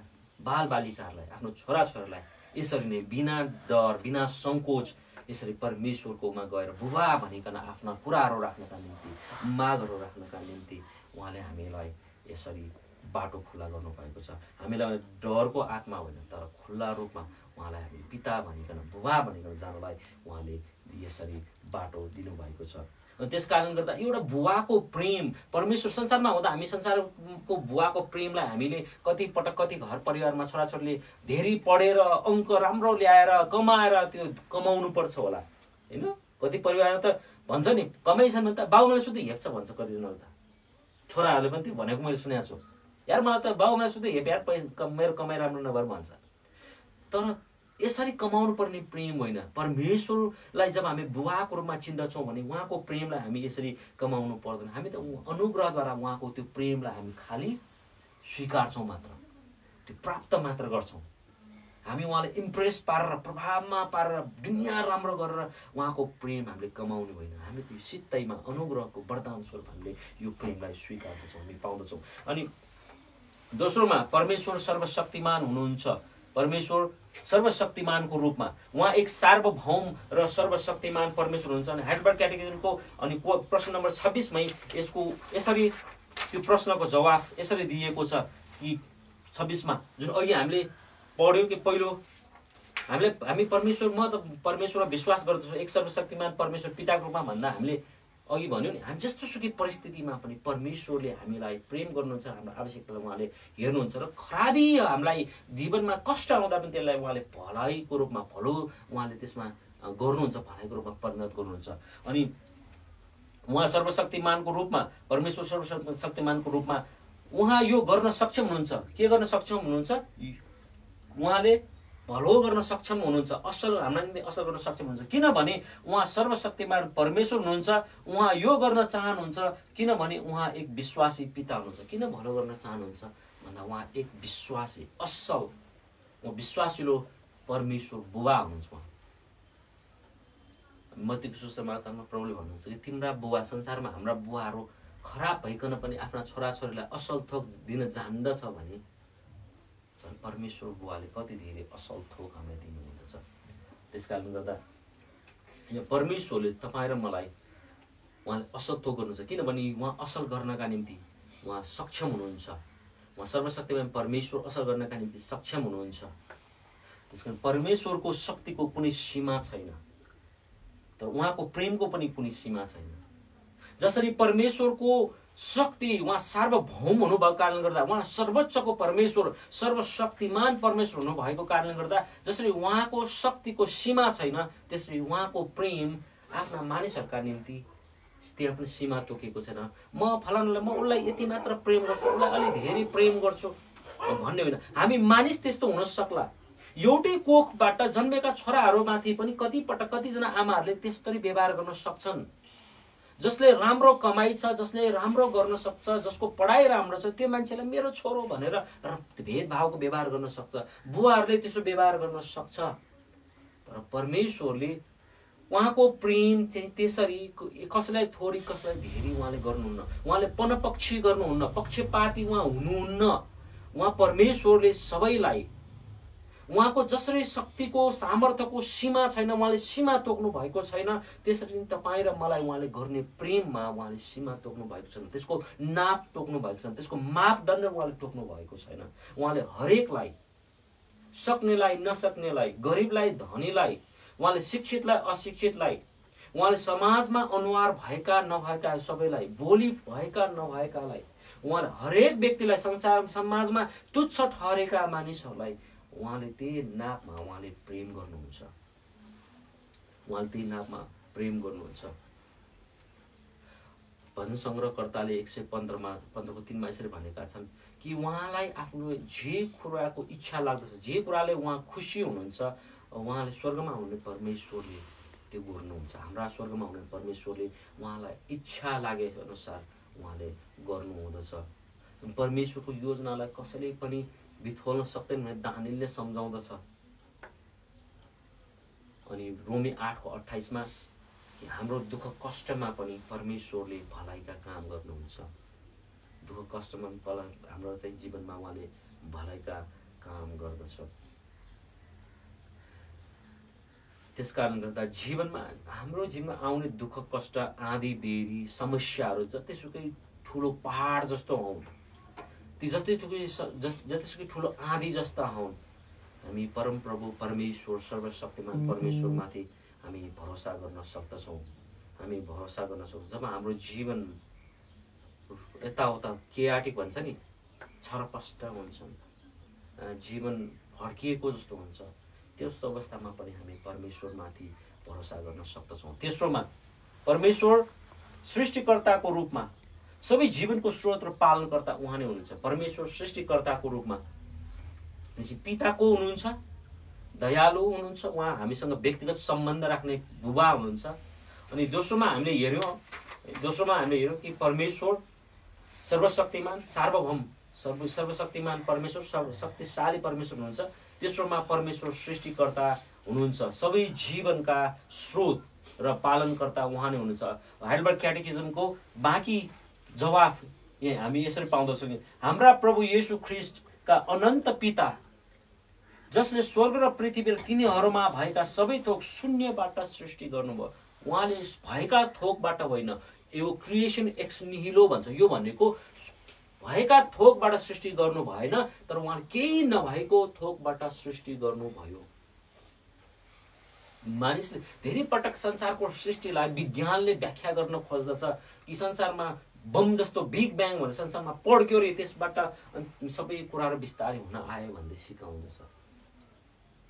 बालबालिकाहरूलाई आफ्नो छोराछोरीलाई यसरी नै बिना डर बिना सङ्कोच यसरी परमेश्वरकोमा गएर बुबा भनिकन आफ्ना कुराहरू राख्नका निम्ति मागहरू राख्नका निम्ति उहाँले हामीलाई यसरी बाटो खुल्ला गर्नुभएको छ। हामीलाई डरको आत्मा होइन तर खुल्ला रूपमा उहाँलाई हामी पिता भनिकन बुबा भनिकन जानलाई उहाँले यसरी बाटो दिनुभएको छ। त्यस कारण गर्दा एउटा बुवाको प्रेम परमेश्वर संसारमा हुँदा हामी संसारको बुवाको प्रेमलाई हामीले कतिपटक कति घर परिवारमा छोराछोरीले धेरै पढेर अङ्क राम्रो ल्याएर कमाएर त्यो कमाउनु पर्छ होला होइन। कति परिवारमा त भन्छ नि कमाइछन् भने त बाउमाले सुधै हेप्छ भन्छ कतिजनाले त। छोराहरूले पनि त्यो भनेको मैले सुनेको छु, यार मलाई त बाउमाले सुधै हेप यार मेरो कमाइ राम्रो नभएर भन्छ। तर यसरी कमाउनु पर्ने प्रेम होइन। परमेश्वरलाई जब हामी बुवाको रूपमा चिन्दछौँ भने उहाँको प्रेमलाई हामी यसरी कमाउनु पर्दैन। हामी त अनुग्रहद्वारा उहाँको त्यो प्रेमलाई हामी खालि स्वीकार्छौँ मात्र, त्यो प्राप्त मात्र गर्छौँ। हामी उहाँलाई इम्प्रेस पारेर प्रभावमा पारेर दुनियाँ राम्रो गरेर उहाँको प्रेम हामीले कमाउने होइन। हामी त्यो सित्तैमा अनुग्रहको वरदान स्वरूप हामीले यो प्रेमलाई स्वीकार्दछौँ, हामी पाउँदछौँ। अनि दोस्रोमा परमेश्वर सर्वशक्तिमान हुनुहुन्छ। परमेश्वर सर्वशक्तिमानको रूपमा उहाँ एक सार्वभौम र सर्वशक्तिमान परमेश्वर हुनुहुन्छ। अनि हाइडेलबर्ग क्याटेकिजमको अनि प्रश्न नम्बर 26मै यसको यसरी त्यो प्रश्नको जवाफ यसरी दिएको छ कि 26मा जुन अघि हामीले पढ्यौँ कि पहिलो हामी परमेश्वर म त परमेश्वरमा विश्वास गर्दछु एक सर्वशक्तिमान परमेश्वर पिताको रूपमा भन्दा हामीले अघि भन्यो नि हामी जस्तो सुकै परिस्थितिमा पनि परमेश्वरले हामीलाई प्रेम गर्नुहुन्छ, हाम्रो आवश्यकतालाई उहाँले हेर्नुहुन्छ र खराबी हामीलाई जीवनमा कष्ट आउँदा पनि त्यसलाई उहाँले भलाइको रूपमा भलो उहाँले त्यसमा गर्नुहुन्छ, भलाइको रूपमा परिणत गर्नुहुन्छ। अनि उहाँ सर्वशक्तिमानको रूपमा परमेश्वर सर्वशक्तिमानको रूपमा उहाँ यो गर्न सक्षम हुनुहुन्छ। के गर्न सक्षम हुनुहुन्छ? उहाँले भलो गर्न सक्षम हुनुहुन्छ, असल हाम्रो निम्ति असल गर्न सक्षम हुनुहुन्छ। किनभने उहाँ सर्वशक्तिमान परमेश्वर हुनुहुन्छ। उहाँ यो गर्न चाहनुहुन्छ किनभने उहाँ एक विश्वासी पिता हुनुहुन्छ। किन भलो गर्न चाहनुहुन्छ भन्दा उहाँ एक विश्वासी असल विश्वासिलो परमेश्वर बुबा हुनुहुन्छ। मत्तीको सुसमाचारमा प्रभुले भन्नुहुन्छ कि तिम्रा बुबा संसारमा हाम्रा बुवाहरू खराब भइकन पनि आफ्ना छोराछोरीलाई असल थोक दिन जान्दछ भने परमेश्वर बुवाले कति धेरै असल थोक हामीलाई दिनुहुँदछ। त्यस कारणले गर्दा यो परमेश्वरले तपाईँ र मलाई उहाँले असल थोक गर्नुहुन्छ किनभने उहाँ असल गर्नका निम्ति उहाँ सक्षम हुनुहुन्छ। उहाँ सर्वशक्तिमान परमेश्वर असल गर्नका निम्ति सक्षम हुनुहुन्छ। त्यसकारण परमेश्वरको शक्तिको कुनै सीमा छैन, तर उहाँको प्रेमको पनि कुनै सीमा छैन। जसरी परमेश्वरको शक्ति, उहाँ सार्वभौम हुनुभएको कारणले गर्दा, उहाँ सर्वोच्चको परमेश्वर, सर्वशक्तिमान परमेश्वर हुनुभएको कारणले गर्दा जसरी उहाँको शक्तिको सीमा छैन, त्यसरी उहाँको प्रेम आफ्ना मानिसहरूका निम्ति त्यहाँ पनि सीमा तोकेको छैन। म फलानालाई, म उसलाई यति मात्र प्रेम गर्छु, उसलाई अलि धेरै प्रेम गर्छु भन्ने होइन। हामी मानिस त्यस्तो हुन सक्ला। एउटै कोखबाट जन्मेका छोराहरूमाथि पनि कतिजना आमाहरूले त्यस्तरी व्यवहार गर्न सक्छन्। जसले राम्रो कमाइ छ, जसले राम्रो गर्न सक्छ, जसको पढाइ राम्रो छ, त्यो मान्छेलाई मेरो छोरो भनेर भेदभावको व्यवहार गर्न सक्छ। बुवाहरूले त्यसो व्यवहार गर्न सक्छ। तर परमेश्वरले उहाँको प्रेम चाहिँ त्यसरी कसैलाई थोरै कसैलाई धेरै उहाँले गर्नुहुन्न। उहाँले पनपक्षी गर्नुहुन्न, पक्षपाती उहाँ हुनुहुन्न। उहाँ परमेश्वरले सबैलाई, उहाँको जसरी शक्तिको सामर्थ्यको सीमा छैन, उहाँले सीमा तोक्नु भएको छैन, त्यसरी नै तपाईँ र मलाई उहाँले गर्ने प्रेममा उहाँले सीमा तोक्नु भएको छैन, त्यसको नाप तोक्नु भएको छैन, त्यसको मापदण्ड उहाँले तोक्नु भएको छैन। उहाँले हरेकलाई, सक्नेलाई नसक्नेलाई, गरिबलाई धनीलाई, उहाँले शिक्षितलाई अशिक्षितलाई, उहाँले समाजमा अनुहार भएका नभएका सबैलाई, बोली भएका नभएकालाई, उहाँले हरेक व्यक्तिलाई, संसार समाजमा तुच्छ ठहरेका मानिसहरूलाई उहाँले त्यही नापमा उहाँले प्रेम गर्नुहुन्छ। उहाँले त्यही नापमा प्रेम गर्नुहुन्छ। भजन सङ्ग्रहकर्ताले 115:3 यसरी भनेका छन् कि उहाँलाई आफ्नो जे कुराको इच्छा लाग्दछ, जे कुराले उहाँ खुसी हुनुहुन्छ, उहाँले स्वर्गमा हुने परमेश्वरले त्यो गर्नुहुन्छ। हाम्रा स्वर्गमा हुने परमेश्वरले उहाँलाई इच्छा लागे अनुसार उहाँले गर्नुहुँदछ। परमेश्वरको योजनालाई कसैले पनि बिथोल्न सक्दैन भने दानिएलले सम्झाउँदछ। अनि रोमी 8:28 हाम्रो दुःख कष्टमा पनि परमेश्वरले भलाइका काम गर्नुहुन्छ। दुःख कष्टमा हाम्रो चाहिँ जीवनमा उहाँले भलाइका काम गर्दछ। त्यसकारण गर्दा जीवनमा, हाम्रो जीवनमा आउने दुःख कष्ट, आँधी बेरी, समस्याहरू जतिसुकै ठुलो पहाड जस्तो हुन्, ती जतिसुकै ठुलो आँधी जस्ता हुन्, हामी परमप्रभु परमेश्वर, सर्वशक्तिमान परमेश्वरमाथि हामी भरोसा गर्न सक्दछौँ। हामी भरोसा गर्न सक्छौँ। जब हाम्रो जीवन यताउता केयाटिक भन्छ नि, छरपष्ट हुन्छन्, जीवन भड्किएको जस्तो हुन्छ, त्यस्तो अवस्थामा पनि हामी परमेश्वरमाथि भरोसा गर्न सक्दछौँ। तेस्रोमा, परमेश्वर सृष्टिकर्ताको रूपमा, सबै जीवनको स्रोत र पालनकर्ता उहाँ नै हुनुहुन्छ। परमेश्वर सृष्टिकर्ताको रूपमा पिताको हुनुहुन्छ, दयालु हुनुहुन्छ, उहाँ हामीसँग व्यक्तिगत सम्बन्ध राख्ने बुबा हुनुहुन्छ। अनि दोस्रोमा हामीले हेऱ्यौँ कि परमेश्वर सर्वशक्तिमान, सार्वभौम, सर्वशक्तिमान परमेश्वर, सर्वशक्तिशाली परमेश्वर हुनुहुन्छ। तेस्रोमा परमेश्वर सृष्टिकर्ता हुनुहुन्छ, सबै जीवनका स्रोत र पालनकर्ता उहाँ नै हुनुहुन्छ। हाइडेलबर्ग क्याटेकिजमको बाँकी जवाफ यहाँ हामी यसरी पाउँदछौँ कि हाम्रा प्रभु येशू ख्रिस्टका अनन्त पिता, जसले स्वर्ग र पृथ्वी र तिनीहरूमा भएका सबै थोक शून्यबाट सृष्टि गर्नुभयो। उहाँले भएका थोकबाट होइन, यो क्रिएसन एक्स निहिलो भन्छ। यो भनेको भएका थोकबाट सृष्टि गर्नु भएन, तर उहाँले केही नभएको थोकबाट सृष्टि गर्नुभयो। मानिसले धेरै पटक संसारको सृष्टिलाई विज्ञानले व्याख्या गर्न खोज्दछ कि संसारमा बम जस्तो बिग ब्याङ भनेर संसारमा पड्क्यो रे, त्यसबाट सबै कुराहरू बिस्तारै हुन आयो भन्दै सिकाउँदछ।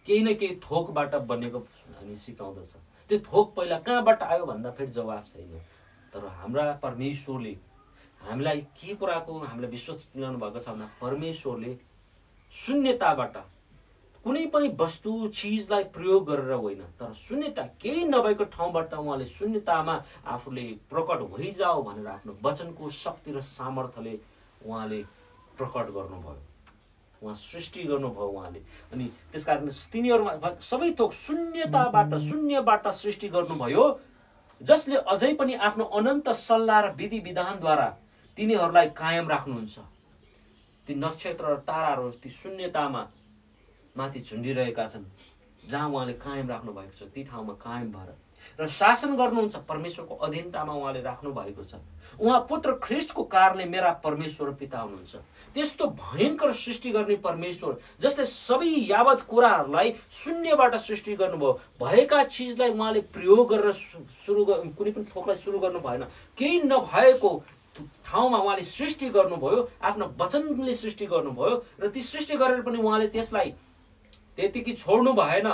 केही न केही थोकबाट बनेको हामी सिकाउँदछ। त्यो थोक पहिला कहाँबाट आयो भन्दा फेरि जवाफ छैन। तर हाम्रा परमेश्वरले हामीलाई के कुराको हामीलाई विश्वास दिलाउनु भएको छ भन्दा परमेश्वरले शून्यताबाट कुनै पनि वस्तु चिजलाई प्रयोग गरेर होइन, तर शून्यता केही नभएको ठाउँबाट उहाँले शून्यतामा आफूले प्रकट भइजाऊ भनेर आफ्नो वचनको शक्ति र सामर्थ्यले उहाँले प्रकट गर्नुभयो, उहाँ सृष्टि गर्नुभयो उहाँले। अनि त्यसकारण तिनीहरूमा सबै थोक शून्यबाट सृष्टि गर्नुभयो, जसले अझै पनि आफ्नो अनन्त सल्लाह र विधि विधानद्वारा तिनीहरूलाई कायम राख्नुहुन्छ। ती नक्षत्र र ताराहरू ती शून्यतामा माथि झुन्डिरहेका छन्, जहाँ उहाँले कायम राख्नु भएको छ, ती ठाउँमा कायम भएर र शासन गर्नुहुन्छ परमेश्वरको अधीनतामा उहाँले राख्नु भएको छ। उहाँ पुत्र ख्रीष्टको कारणले मेरा परमेश्वर पिता हुनुहुन्छ। त्यस्तो भयङ्कर सृष्टि गर्ने परमेश्वर जसले सबै यावत कुराहरूलाई शून्यबाट सृष्टि गर्नुभयो, भएका चिजलाई उहाँले प्रयोग गरेर कुनै पनि थोकलाई सुरु गर्नु भएन, केही नभएको ठाउँमा उहाँले सृष्टि गर्नुभयो, आफ्नो वचनले सृष्टि गर्नुभयो र ती सृष्टि गरेर पनि उहाँले त्यसलाई त्यतिकै छोड्नु भएन।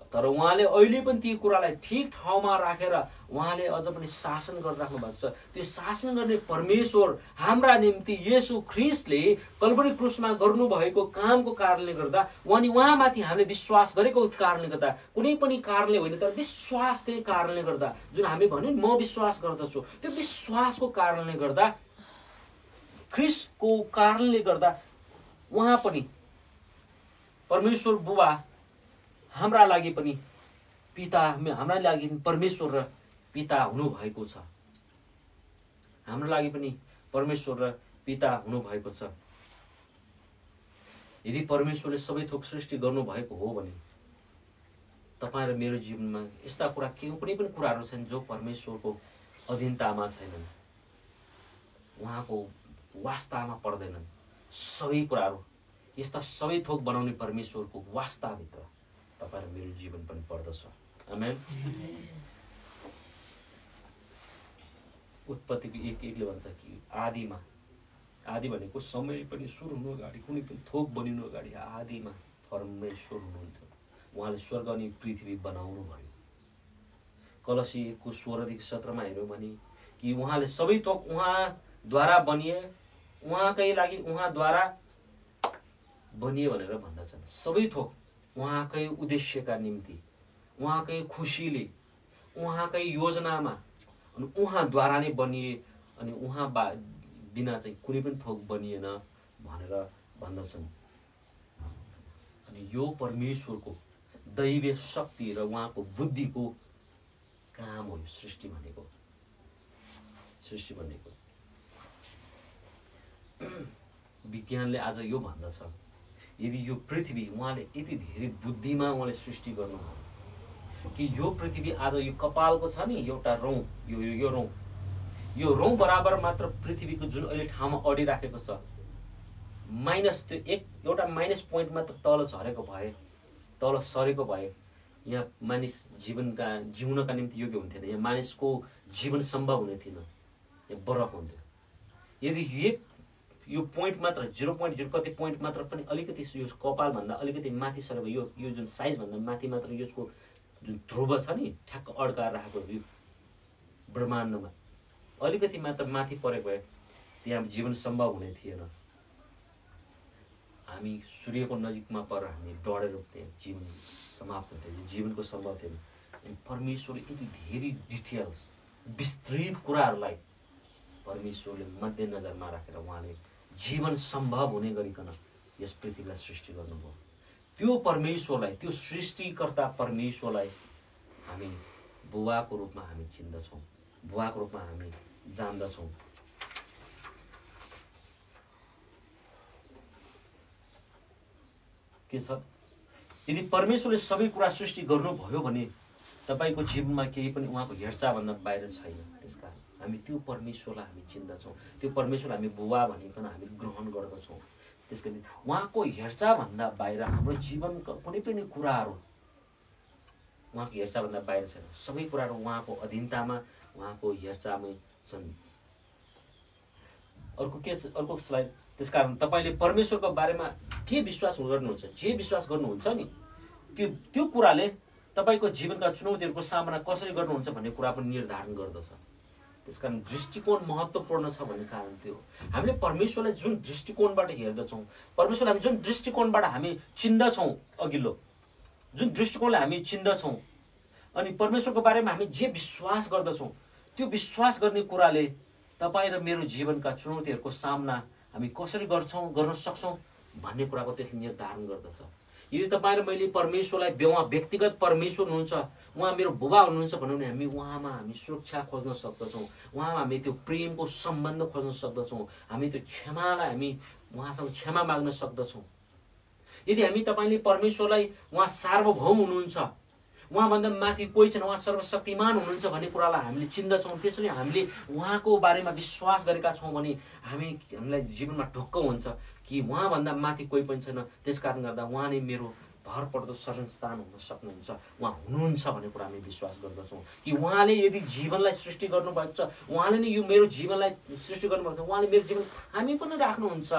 तर उहाँले अहिले पनि ती कुरालाई ठिक ठाउँमा राखेर उहाँले अझ पनि शासन गरिराख्नु भएको छ। त्यो शासन गर्ने परमेश्वर हाम्रा निम्ति येशू ख्रीष्टले कल्भरी क्रुसमा गर्नुभएको कामको कारणले गर्दा अनि उहाँमाथि हामीले विश्वास गरेको कारणले गर्दा, कुनै पनि कारणले होइन तर विश्वासकै कारणले गर्दा, जुन हामी भन्यो नि म विश्वास गर्दछु, त्यो विश्वासको कारणले गर्दा, ख्रीष्टको कारणले गर्दा उहाँ पनि परमेश्वर बुबा हाम्रा लागि पनि पिता, हाम्रा लागि परमेश्वर र पिता हुनुभएको छ। हाम्रो लागि पनि परमेश्वर र पिता हुनुभएको छ। यदि परमेश्वरले सबै थोक सृष्टि गर्नुभएको हो भने तपाईँ र मेरो जीवनमा यस्ता कुरा कुनै पनि कुराहरू छन् जो परमेश्वरको अधीनतामा छैनन्, उहाँको वास्तामा पर्दैनन्। सबै कुराहरू यस्ता सबै थोक बनाउने परमेश्वरको वास्ताभित्र तपाईँ र मेरो जीवन पनि पर्दछ। आमेन। उत्पत्तिको 1:1ले भन्छ कि आदि भनेको समय पनि सुरु हुनु अगाडि, कुनै पनि थोक बनिनु अगाडि आदिमा परमेश्वर हुनुहुन्थ्यो। उहाँले स्वर्ग अनि पृथ्वी बनाउनु भयो। कलसी 1:16-17 हेऱ्यौँ भने कि उहाँले सबै थोक उहाँद्वारा बनिए, उहाँकै लागि उहाँद्वारा बनिए भनेर भन्दछन्। सबै थोक उहाँकै उद्देश्यका निम्ति, उहाँकै खुसीले, उहाँकै योजनामा अनि उहाँद्वारा नै बनिए अनि उहाँ बिना चाहिँ कुनै पनि थोक बनिएन भनेर भन्दछन्। अनि यो परमेश्वरको दैवीय शक्ति र उहाँको बुद्धिको काम हो सृष्टि भनेको। विज्ञानले आज यो भन्दछ, यदि यो पृथ्वी उहाँले यति धेरै बुद्धिमा उहाँले सृष्टि गर्नुभयो कि यो पृथ्वी आज यो कपालको छ नि एउटा रौँ, यो रौँ बराबर मात्र पृथ्वीको जुन अहिले ठाउँमा अडिराखेको छ, माइनस त्यो एउटा माइनस पोइन्ट मात्र तल झरेको भए, तल सरेको भए यहाँ मानिस जिउनका निम्ति योग्य हुन्थेन। यहाँ मानिसको जीवन सम्भव हुने थिएन, यहाँ बरफ हुन्थ्यो। यदि यो पोइन्ट मात्र 0.0 कति पोइन्ट मात्र पनि अलिकति यो कपालभन्दा अलिकति माथि सरेको यो जुन साइजभन्दा माथि मात्र यसको जुन ध्रुव छ नि ठ्याक्क अड्काएर राखेको यो ब्रह्माण्डमा अलिकति मात्र माथि परेको भए त्यहाँ जीवन सम्भव हुने थिएन। हामी सूर्यको नजिकमा परेर हामी डढेर जीवन समाप्त हुन्थ्यो, जीवनको सम्भव थिएन। अनि परमेश्वरले यति धेरै डिटेल्स विस्तृत कुराहरूलाई परमेश्वरले मध्यनजरमा राखेर उहाँले जीवन सम्भव हुने गरिकन यस पृथ्वीलाई सृष्टि गर्नुभयो। त्यो परमेश्वरलाई, त्यो सृष्टिकर्ता परमेश्वरलाई हामी बुबाको रूपमा हामी चिन्दछौँ, बुबाको रूपमा हामी जान्दछौँ। के छ, यदि परमेश्वरले सबै कुरा सृष्टि गर्नुभयो भने तपाईको जीवनमा केही पनि उहाँको हेरचाहभन्दा बाहिर छैन। त्यसकारण हामी त्यो परमेश्वरलाई हामी चिन्दछौँ, त्यो परमेश्वरलाई हामी बुबा भनिकन हामी ग्रहण गर्दछौँ। त्यसकारण उहाँको हेरचाहभन्दा बाहिर हाम्रो जीवनको कुनै पनि कुराहरू उहाँको हेरचाहभन्दा बाहिर छैन। सबै कुराहरू उहाँको अधीनतामा, उहाँको हेरचाहमै छन्। अर्को स्लाइड। त्यसकारण तपाईले परमेश्वरको बारेमा के विश्वास गर्नुहुन्छ, जे विश्वास गर्नुहुन्छ नि त्यो कुराले तपाईको जीवनका चुनौतीहरूको सामना कसरी गर्नुहुन्छ भन्ने कुरा पनि निर्धारण गर्दछ। त्यसकारण दृष्टिकोण महत्त्वपूर्ण छ भन्ने कारण त्यो हामीले परमेश्वरलाई जुन दृष्टिकोणबाट हेर्दछौँ, परमेश्वरलाई हामी जुन दृष्टिकोणबाट हामी चिन्दछौँ, अघिल्लो जुन दृष्टिकोणलाई हामी चिन्दछौँ अनि परमेश्वरको बारेमा हामी जे विश्वास गर्दछौँ, त्यो विश्वास गर्ने कुराले तपाईँ र मेरो जीवनका चुनौतीहरूको सामना हामी कसरी गर्न सक्छौँ भन्ने कुराको त्यसले निर्धारण गर्दछ। यदि तपाईँ र मैले परमेश्वरलाई उहाँ व्यक्तिगत परमेश्वर हुनुहुन्छ, उहाँ मेरो बुबा हुनुहुन्छ भन्यो भने हामी उहाँमा हामी सुरक्षा खोज्न सक्दछौँ, उहाँमा हामी त्यो प्रेमको सम्बन्ध खोज्न सक्दछौँ, हामी त्यो क्षमालाई हामी उहाँसँग क्षमा माग्न सक्दछौँ। यदि हामी तपाईँले परमेश्वरलाई उहाँ सार्वभौम हुनुहुन्छ, उहाँभन्दा माथि कोही छैन, उहाँ सर्वशक्तिमान हुनुहुन्छ भन्ने कुरालाई हामीले चिन्दछौँ। त्यसैले हामीले उहाँको बारेमा विश्वास गरेका छौँ भने हामीलाई जीवनमा ढुक्क हुन्छ कि उहाँभन्दा माथि कोही पनि छैन। त्यस कारणले गर्दा उहाँ नै मेरो भरपर्दो शरणस्थान हुन सक्नुहुन्छ, उहाँ हुनुहुन्छ भन्ने कुरा हामी विश्वास गर्दछौँ कि उहाँले यदि जीवनलाई सृष्टि गर्नुभएको छ, उहाँले नै यो मेरो जीवनलाई सृष्टि गर्नुभएको छ, उहाँले मेरो जीवन हामी पनि राख्नुहुन्छ।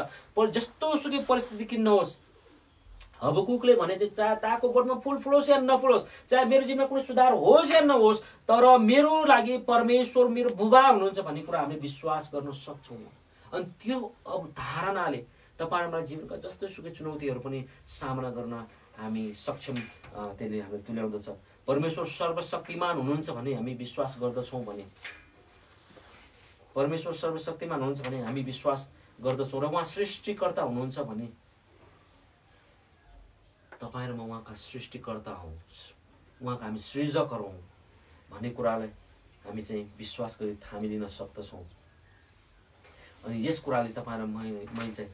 जस्तो सुकै परिस्थिति किन नहोस्, हबकुकले भने चाहिँ चाहे ताको बोटमा फुल फुलोस् या नफुलोस्, चाहे मेरो जीवनमा कुनै सुधार होस् या नहोस्, तर मेरो लागि परमेश्वर मेरो बुबा हुनुहुन्छ भन्ने कुरा हामीले विश्वास गर्न सक्छौँ। अनि त्यो अब धारणाले तपाईँहरूमा जीवनका जस्तो सुकै चुनौतीहरू पनि सामना गर्न हामी सक्षम त्यसले हामीलाई तुल्याउँदछ। परमेश्वर सर्वशक्तिमान हुनुहुन्छ भने हामी विश्वास गर्दछौँ भने, परमेश्वर सर्वशक्तिमान हुनुहुन्छ भने हामी विश्वास गर्दछौँ र उहाँ सृष्टिकर्ता हुनुहुन्छ भने तपाईँहरूमा उहाँका सृष्टिकर्ता हौँ, उहाँका हामी सृजकहरू हौँ भन्ने कुरालाई हामी चाहिँ विश्वास गरी थामिलिन सक्दछौँ। अनि यस कुराले तपाईँहरू मैले चाहिँ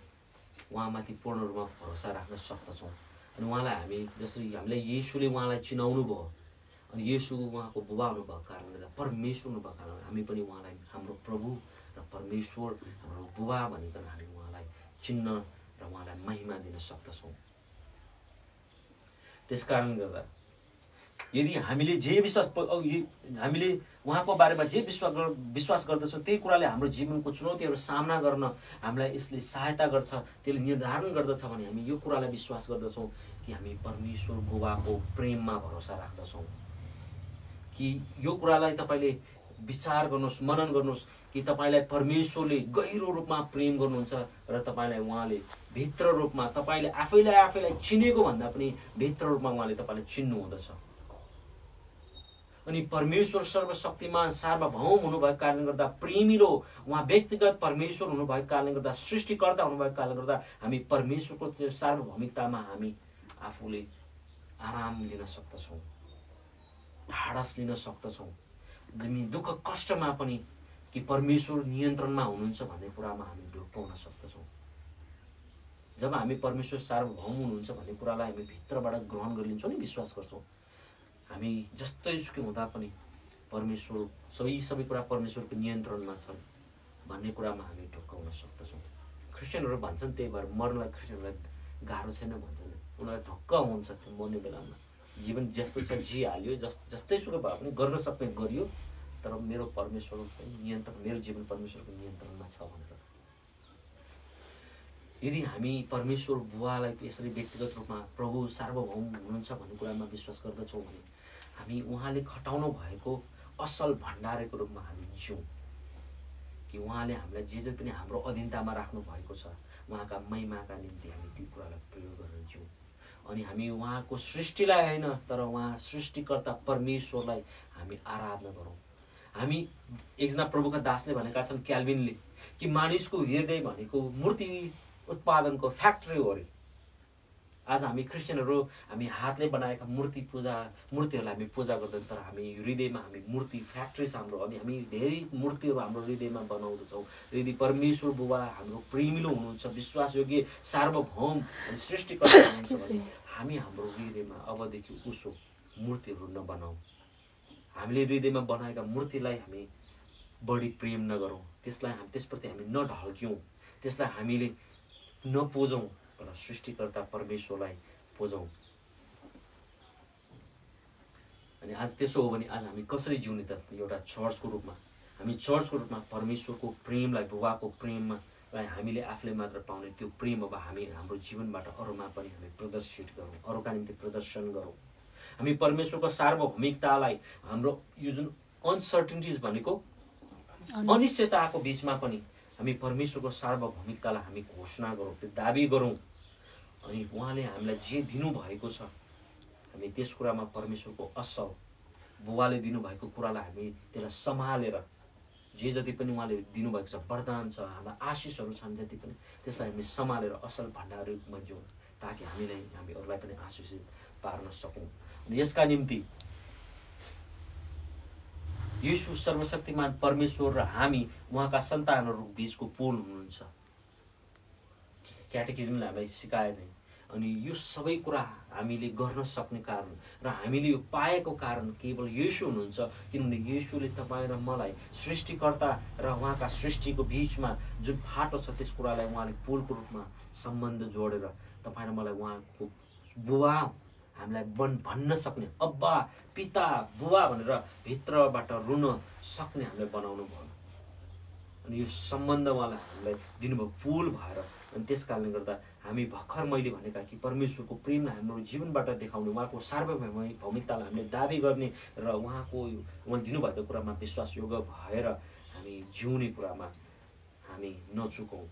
उहाँमाथि पूर्ण रूपमा भरोसा राख्न सक्दछौँ। अनि उहाँलाई हामी जसरी हामीलाई येशूले उहाँलाई चिनाउनु भयो, अनि येशू उहाँको बुबा हुनुभएको कारणले गर्दा, परमेश्वर हुनुभएको कारणले हामी पनि उहाँलाई हाम्रो प्रभु र परमेश्वर हाम्रो बुबा भनिकन हामी उहाँलाई चिन्न र उहाँलाई महिमा दिन सक्दछौँ। त्यस कारणले गर्दा यदि हामीले हामीले उहाँको बारेमा जे विश्वास गर्दछौँ त्यही कुराले हाम्रो जीवनको चुनौतीहरू सामना गर्न हामीलाई यसले सहायता गर्छ, त्यसले निर्धारण गर्दछ भने हामी यो कुरालाई विश्वास गर्दछौँ कि हामी परमेश्वर बुबाको प्रेममा भरोसा राख्दछौँ। कि यो कुरालाई तपाईँले विचार गर्नुहोस्, मनन गर्नुहोस् कि तपाईँलाई परमेश्वरले गहिरो रूपमा प्रेम गर्नुहुन्छ र तपाईँलाई उहाँले भित्र रूपमा तपाईँले आफैलाई चिनेको भन्दा पनि भित्र रूपमा उहाँले तपाईँलाई चिन्नु हुँदछ। अनि परमेश्वर सर्वशक्तिमान सार्वभौम हुनुभएको कारणले गर्दा, प्रेमिलो उहाँ व्यक्तिगत परमेश्वर हुनुभएको कारणले गर्दा, सृष्टिकर्ता हुनुभएको कारणले गर्दा हामी परमेश्वरको त्यो सार्वभौमिकतामा हामी आफूले आराम लिन सक्दछौँ, ढाडस लिन सक्दछौँ। हामी दुःख कष्टमा पनि कि परमेश्वर नियन्त्रणमा हुनुहुन्छ भन्ने कुरामा हामी ढुक्काउन सक्दछौँ। जब हामी परमेश्वर सार्वभौम हुनुहुन्छ भन्ने कुरालाई हामी भित्रबाट ग्रहण गरिलिन्छौँ नि, विश्वास गर्छौँ, हामी जस्तै सुकै हुँदा पनि परमेश्वर सबै कुरा परमेश्वरको नियन्त्रणमा छन् भन्ने कुरामा हामी ढुक्काउन सक्दछौँ। क्रिस्चियनहरू भन्छन् त्यही भएर मर्नलाई क्रिस्चियनहरूलाई गाह्रो छैन भन्छन्, उनीहरूलाई ढुक्क हुन्छ त्यो मर्ने बेलामा। जीवन जस्तो छ जिहाल्यो, जस्तै सुकै भए पनि गर्न सक्ने गरियो, तर मेरो परमेश्वरको नियन्त्रण, मेरो जीवन परमेश्वरको नियन्त्रणमा छ भनेर। यदि हामी परमेश्वर बुवालाई यसरी व्यक्तिगत रूपमा प्रभु सार्वभौम हुनुहुन्छ भन्ने कुरामा विश्वास गर्दछौँ भने हामी उहाँले खटाउनु भएको असल भण्डारको रूपमा हामी जिउँ कि उहाँले हामीलाई जे पनि हाम्रो अधीनतामा राख्नु भएको छ उहाँका महिमाका निम्ति हामी ती कुरालाई प्रयोग गरेर जिउँ। अनि हामी उहाँको सृष्टिलाई होइन तर उहाँ सृष्टिकर्ता परमेश्वरलाई हामी आराधना गरौँ। हामी एकजना प्रभुका दासले भनेका छन्, क्याल्भिनले, कि मानिसको हृदय भनेको मूर्ति उत्पादनको फ्याक्ट्री हो अरे। आज हामी क्रिस्चियनहरू हामी हातले बनाएका मूर्तिहरूलाई हामी पूजा गर्दैन, तर हामी हृदयमा हामी मूर्ति फ्याक्ट्री छ हाम्रो। अनि हामी धेरै मूर्तिहरू हाम्रो हृदयमा बनाउँदछौँ। यदि परमेश्वर बुबा हाम्रो प्रेमिलो हुनुहुन्छ, विश्वासयोग्य सार्वभौम अनि सृष्टिकर्ता हुनुहुन्छ भने हामी हाम्रो हृदयमा अबदेखि उसो मूर्तिहरू नबनाऊ। हामीले हृदयमा बनाएका मूर्तिलाई हामी बढी प्रेम नगरौँ, त्यसप्रति हामी नढल्क्यौँ, त्यसलाई हामीले नपुजौँ, तर सृष्टिकर्ता परमेश्वरलाई पुजौँ। अनि आज त्यसो हो भने आज हामी कसरी जिउने त? एउटा चर्चको रूपमा हामी चर्चको रूपमा परमेश्वरको प्रेमलाई, बुबाको प्रेमलाई हामीले आफूले मात्र पाउने त्यो प्रेम अब हामी हाम्रो जीवनबाट अरूमा पनि हामी प्रदर्शित गरौँ, अरूका निम्ति प्रदर्शन गरौँ। हामी परमेश्वरको सार्वभौमिकतालाई, हाम्रो यो जुन अनसर्टेनिटिज भनेको अनिश्चयताको बिचमा पनि हामी परमेश्वरको सार्वभौमिकतालाई हामी घोषणा गरौँ, त्यो दाबी गरौँ। अनि उहाँले हामीलाई जे दिनुभएको छ हामी त्यस कुरामा परमेश्वरको असल बुबाले दिनुभएको कुरालाई हामी त्यसलाई सम्हालेर, जे जति पनि उहाँले दिनुभएको छ वरदान छ, हाम्रा आशिषहरू छन् जति पनि, त्यसलाई हामी सम्हालेर असल भण्डारमा जाउँ ताकि हामी अरूलाई पनि आशिषित पार्न सकौँ। अनि यसका निम्ति येशू सर्वशक्तिमान परमेश्वर र हामी उहाँका सन्तानहरू बीचको पुल हुनुहुन्छ। क्याटेकिजमले हामीलाई सिकाए चाहिँ अनि यो सबै कुरा हामीले गर्न सक्ने कारण र हामीले यो पाएको कारण केवल येशू हुनुहुन्छ। किनभने येशूले तपाईँ र मलाई सृष्टिकर्ता र उहाँका सृष्टिको बिचमा जुन फाटो छ त्यस कुरालाई उहाँले पुलको रूपमा सम्बन्ध जोडेर तपाईँ र मलाई उहाँको बुबा हामीलाई भन्न सक्ने, अब्बा पिता बुबा भनेर भित्रबाट रुन सक्ने हामीलाई बनाउनु भयो। अनि यो सम्बन्ध उहाँले हामीलाई दिनुभयो पुल भएर। अनि त्यस कारणले गर्दा हामी भर्खर मैले भनेका कि परमेश्वरको प्रेमलाई हाम्रो जीवनबाट देखाउने, उहाँको सार्वभौमिकतालाई हामीले दाबी गर्ने र उहाँले दिनुभएको कुरामा विश्वासयोग्य भएर हामी जिउने कुरामा हामी नचुकौँ।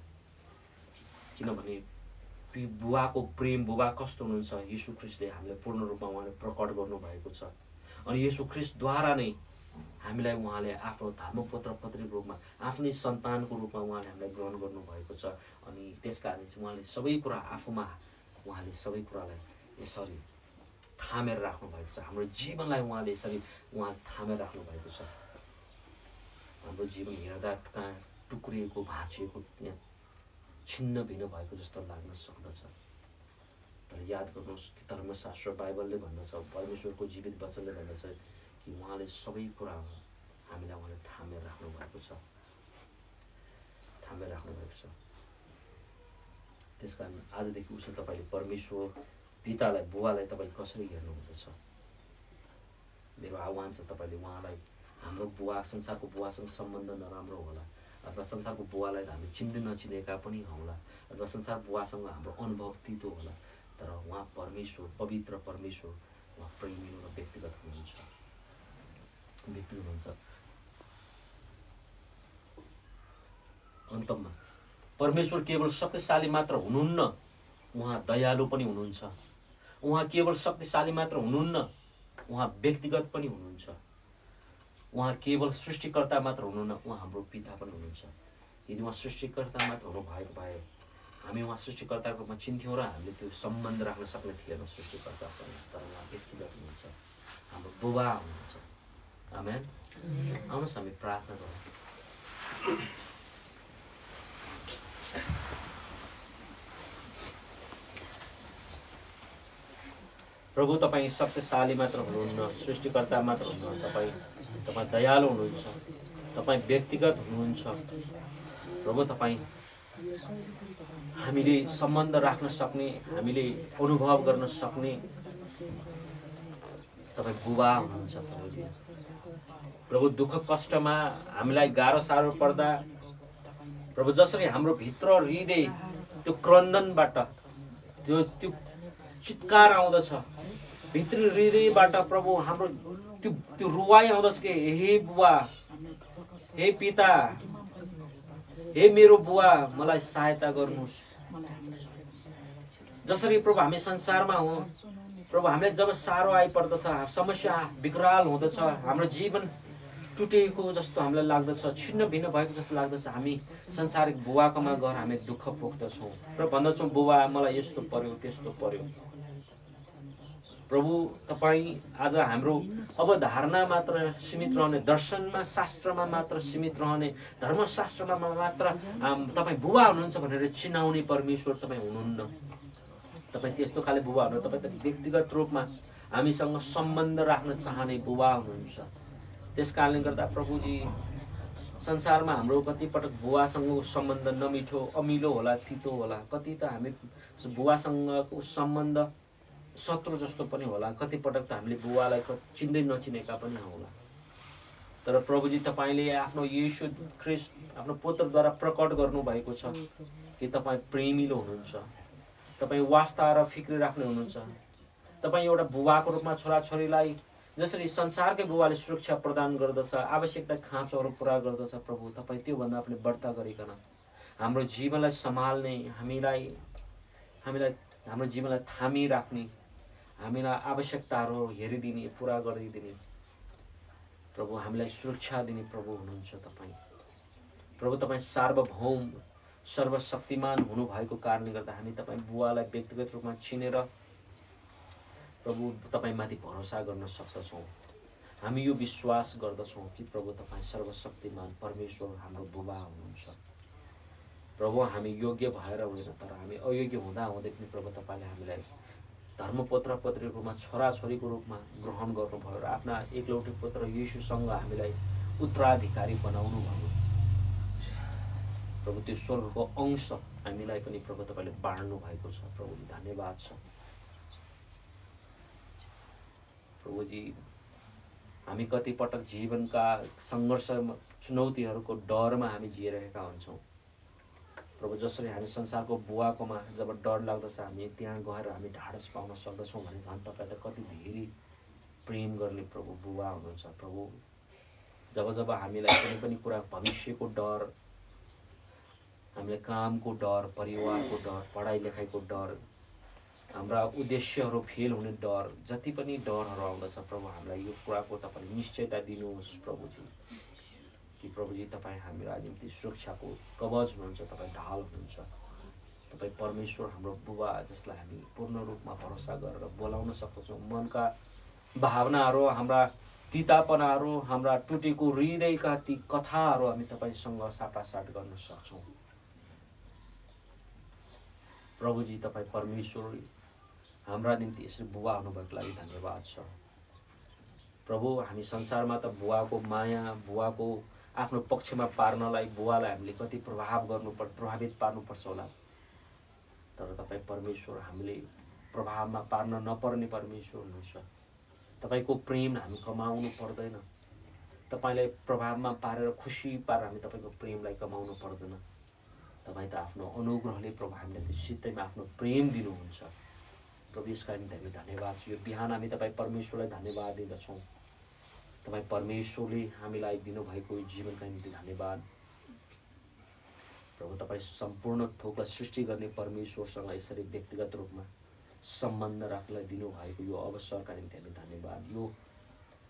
किनभने बुबाको प्रेम, बुबा कस्तो हुनुहुन्छ, यीशु ख्रीष्टले हामीलाई पूर्ण रूपमा उहाँले प्रकट गर्नुभएको छ। अनि यीशु ख्रीष्टद्वारा नै हामीलाई उहाँले आफ्नो धर्मपुत्र पत्रीको रूपमा, आफ्नै सन्तानको रूपमा उहाँले हामीलाई ग्रहण गर्नुभएको छ। अनि त्यस कारण चाहिँ उहाँले सबै कुरा आफूमा, उहाँले सबै कुरालाई यसरी थामेर राख्नुभएको छ। हाम्रो जीवनलाई उहाँले यसरी थामेर राख्नुभएको छ। हाम्रो जीवन हेर्दा कहाँ टुक्रिएको, भाँचिएको, त्यहाँ छिन्न भिन्न भएको जस्तो लाग्न सक्दछ। तर याद गर्नुहोस् कि धर्मशास्त्र बाइबलले भन्दछ, परमेश्वरको जीवित वचनले भन्दछ कि उहाँले सबै कुरा हामीलाई उहाँले थामेर राख्नु भएको छ, थामेर राख्नु भएको छ। त्यसकारण आजदेखि उसो तपाईँले परमेश्वर पितालाई, बुबालाई तपाईँ कसरी हेर्नुहुँदछ? मेरो आह्वान छ तपाईँले उहाँलाई, हाम्रो बुवा, संसारको बुवासँग सम्बन्ध नराम्रो होला, अथवा संसारको बुवालाई हामी चिन्दै नचिनेका पनि होला, अथवा संसार बुवासँग हाम्रो अनुभव तितो होला, तर उहाँ परमेश्वर, पवित्र परमेश्वर, उहाँ प्रेमिलो र व्यक्तिगत हुनुहुन्छ। अन्तमा परमेश्वर केवल शक्तिशाली मात्र हुनुहुन्न, उहाँ दयालु पनि हुनुहुन्छ। उहाँ केवल शक्तिशाली मात्र हुनुहुन्न, उहाँ व्यक्तिगत पनि हुनुहुन्छ। उहाँ केवल सृष्टिकर्ता मात्र हुनुहुन्न, उहाँ हाम्रो पिता पनि हुनुहुन्छ। यदि उहाँ सृष्टिकर्ता मात्र हुनुभएको भए हामी उहाँ सृष्टिकर्ताको रूपमा चिन्थ्यौँ र हामीले त्यो सम्बन्ध राख्न सक्ने थिएनौँ सृष्टिकर्तासँग। तर उहाँ व्यक्तिगत हुनुहुन्छ, हाम्रो बुबा हुनुहुन्छ। आमेन। आउनुहोस् हामी प्रार्थना गरौँ। प्रभु तपाईँ शक्तिशाली मात्र हुनुहुन्न, सृष्टिकर्ता मात्र हुनुहुन्न, तपाईँ दयालु हुनुहुन्छ, तपाईँ व्यक्तिगत हुनुहुन्छ। प्रभु तपाईँ हामीले सम्बन्ध राख्न सक्ने, हामीले अनुभव गर्न सक्ने तपाईँ बुबा हुनुहुन्छ। प्रभु दुःख कष्टमा हामीलाई गाह्रो साह्रो पर्दा प्रभु जसरी हाम्रो भित्र हृदय त्यो क्रन्दनबाट त्यो चित्कार आउँदछ, भित्री हृदयबाट प्रभु हाम्रो त्यो रुवाई आउँदछ कि हे बुबा, हे पिता, हे मेरो बुवा, मलाई सहायता गर्नुहोस्। जसरी प्रभु हामी संसारमा हौँ, प्रभु हामीलाई जब साह्रो आइपर्दछ, समस्या विकराल हुँदछ, हाम्रो जीवन टुटेको जस्तो हामीलाई लाग्दछ, छिन्न भिन्न भएको जस्तो लाग्दछ, हामी संसारिक बुवाकोमा गएर हामी दुःख पोख्दछौँ र भन्दछौँ बुबा मलाई यस्तो पर्यो त्यस्तो पर्यो। प्रभु तपाईँ आज हाम्रो अवधारणा मात्र सीमित रहने, दर्शनमा शास्त्रमा मात्र सीमित रहने, धर्मशास्त्रमा मात्र तपाईँ बुबा हुनुहुन्छ भनेर चिनाउने परमेश्वर तपाईँ हुनुहुन्न। तपाईँ त्यस्तो खाले बुबा हुनुहुन्छ, तपाईँ त व्यक्तिगत रूपमा हामीसँग सम्बन्ध राख्न चाहने बुबा हुनुहुन्छ। त्यस कारणले गर्दा प्रभुजी संसारमा हाम्रो कतिपटक बुवासँगको सम्बन्ध नमिठो, अमिलो होला, तितो होला, कति त हामी बुवासँगको सम्बन्ध शत्रु जस्तो पनि होला, कतिपटक त हामीले बुवालाई चिन्दै नचिनेका पनि होला। तर प्रभुजी तपाईँले आफ्नो येशू ख्रीष्ट आफ्नो पुत्रद्वारा प्रकट गर्नुभएको छ कि तपाईँ प्रेमिलो हुनुहुन्छ, तपाईँ वास्ता र फिक्री राख्ने हुनुहुन्छ। तपाईँ एउटा बुबाको रूपमा छोराछोरीलाई जसरी संसारकै बुबाले सुरक्षा प्रदान गर्दछ, आवश्यकता खाँचोहरू पुरा गर्दछ, प्रभु तपाईँ त्योभन्दा पनि बढ्ता गरिकन हाम्रो जीवनलाई सम्हाल्ने, हामीलाई हाम्रो जीवनलाई थामिराख्ने, हामीलाई आवश्यकताहरू हेरिदिने, पुरा गरिदिने, प्रभु हामीलाई सुरक्षा दिने प्रभु हुनुहुन्छ तपाईँ। प्रभु तपाईँ सार्वभौम सर्वशक्तिमान हुनुभएको कारणले गर्दा हामी तपाईँ बुवालाई व्यक्तिगत रूपमा चिनेर प्रभु तपाईँमाथि भरोसा गर्न सक्दछौँ। हामी यो विश्वास गर्दछौँ कि प्रभु तपाईँ सर्वशक्तिमान परमेश्वर हाम्रो बुबा हुनुहुन्छ। प्रभु हामी योग्य भएर हुँदैन, तर हामी अयोग्य हुँदा हुँदै पनि प्रभु तपाईँले हामीलाई धर्मपुत्र पत्नीको रूपमा छोराछोरीको रूपमा ग्रहण गर्नुभयो र आफ्ना एकलौटे पुत्र येशूसँग हामीलाई उत्तराधिकारी बनाउनु भयो। प्रभु त्यो स्वर्गको अंश हामीलाई पनि प्रभु तपाईँले बाँड्नु भएको छ। प्रभुजी धन्यवाद छ। प्रभुजी हामी कतिपटक जीवनका सङ्घर्ष चुनौतीहरूको डरमा हामी जिइरहेका हुन्छौँ। प्रभु जसरी हामी संसारको बुवाकोमा जब डर लाग्दछ हामी त्यहाँ गएर हामी ढाडस पाउन सक्दछौँ भने झन् तपाईँ त कति धेरै प्रेम गर्ने प्रभु बुवा हुनुहुन्छ। प्रभु जब जब हामीलाई कुनै पनि कुरा भविष्यको डर, हामीले कामको डर, परिवारको डर, पढाइ लेखाइको डर, हाम्रा उद्देश्यहरू फेल हुने डर, जति पनि डरहरू आउँदछ प्रभु हामीलाई यो कुराको तपाईँले निश्चयता दिनुहोस् प्रभुजी कि प्रभुजी तपाईँ हामीलाई निम्ति सुरक्षाको कवच हुनुहुन्छ, तपाईँ ढाल हुनुहुन्छ। तपाईँ परमेश्वर हाम्रो बुबा जसलाई हामी पूर्ण रूपमा भरोसा गरेर बोलाउन सक्दछौँ। मनका भावनाहरू, हाम्रा तितापनाहरू, हाम्रा टुटेको हृदयका ती कथाहरू हामी तपाईँसँग साटासाट गर्न सक्छौँ। प्रभुजी तपाईँ परमेश्वर हाम्रा निम्ति यसरी बुवा हुनुभएको लागि धन्यवाद छ। प्रभु हामी संसारमा त बुवाको माया, बुवाको आफ्नो पक्षमा पार्नलाई बुवालाई हामीले कति प्रभावित पार्नुपर्छ होला, तर तपाईँ परमेश्वर हामीले प्रभावमा पार्न नपर्ने परमेश्वर हुनुहुन्छ। तपाईँको प्रेम हामी कमाउनु पर्दैन, तपाईँलाई प्रभावमा पारेर खुसी पारेर हामी तपाईँको प्रेमलाई कमाउनु पर्दैन। तपाईँ त आफ्नो अनुग्रहले प्रभु हामीलाई त्यो सित्तैमा आफ्नो प्रेम दिनुहुन्छ। प्रभु यसका निम्ति हामी धन्यवाद छ। यो बिहान हामी तपाईँ परमेश्वरलाई धन्यवाद दिँदछौँ। तपाईँ परमेश्वरले हामीलाई दिनुभएको जीवनका निम्ति धन्यवाद। प्रभु तपाईँ सम्पूर्ण थोकलाई सृष्टि गर्ने परमेश्वरसँग यसरी व्यक्तिगत रूपमा सम्बन्ध राख्नलाई दिनुभएको यो अवसरका निम्ति हामी धन्यवाद।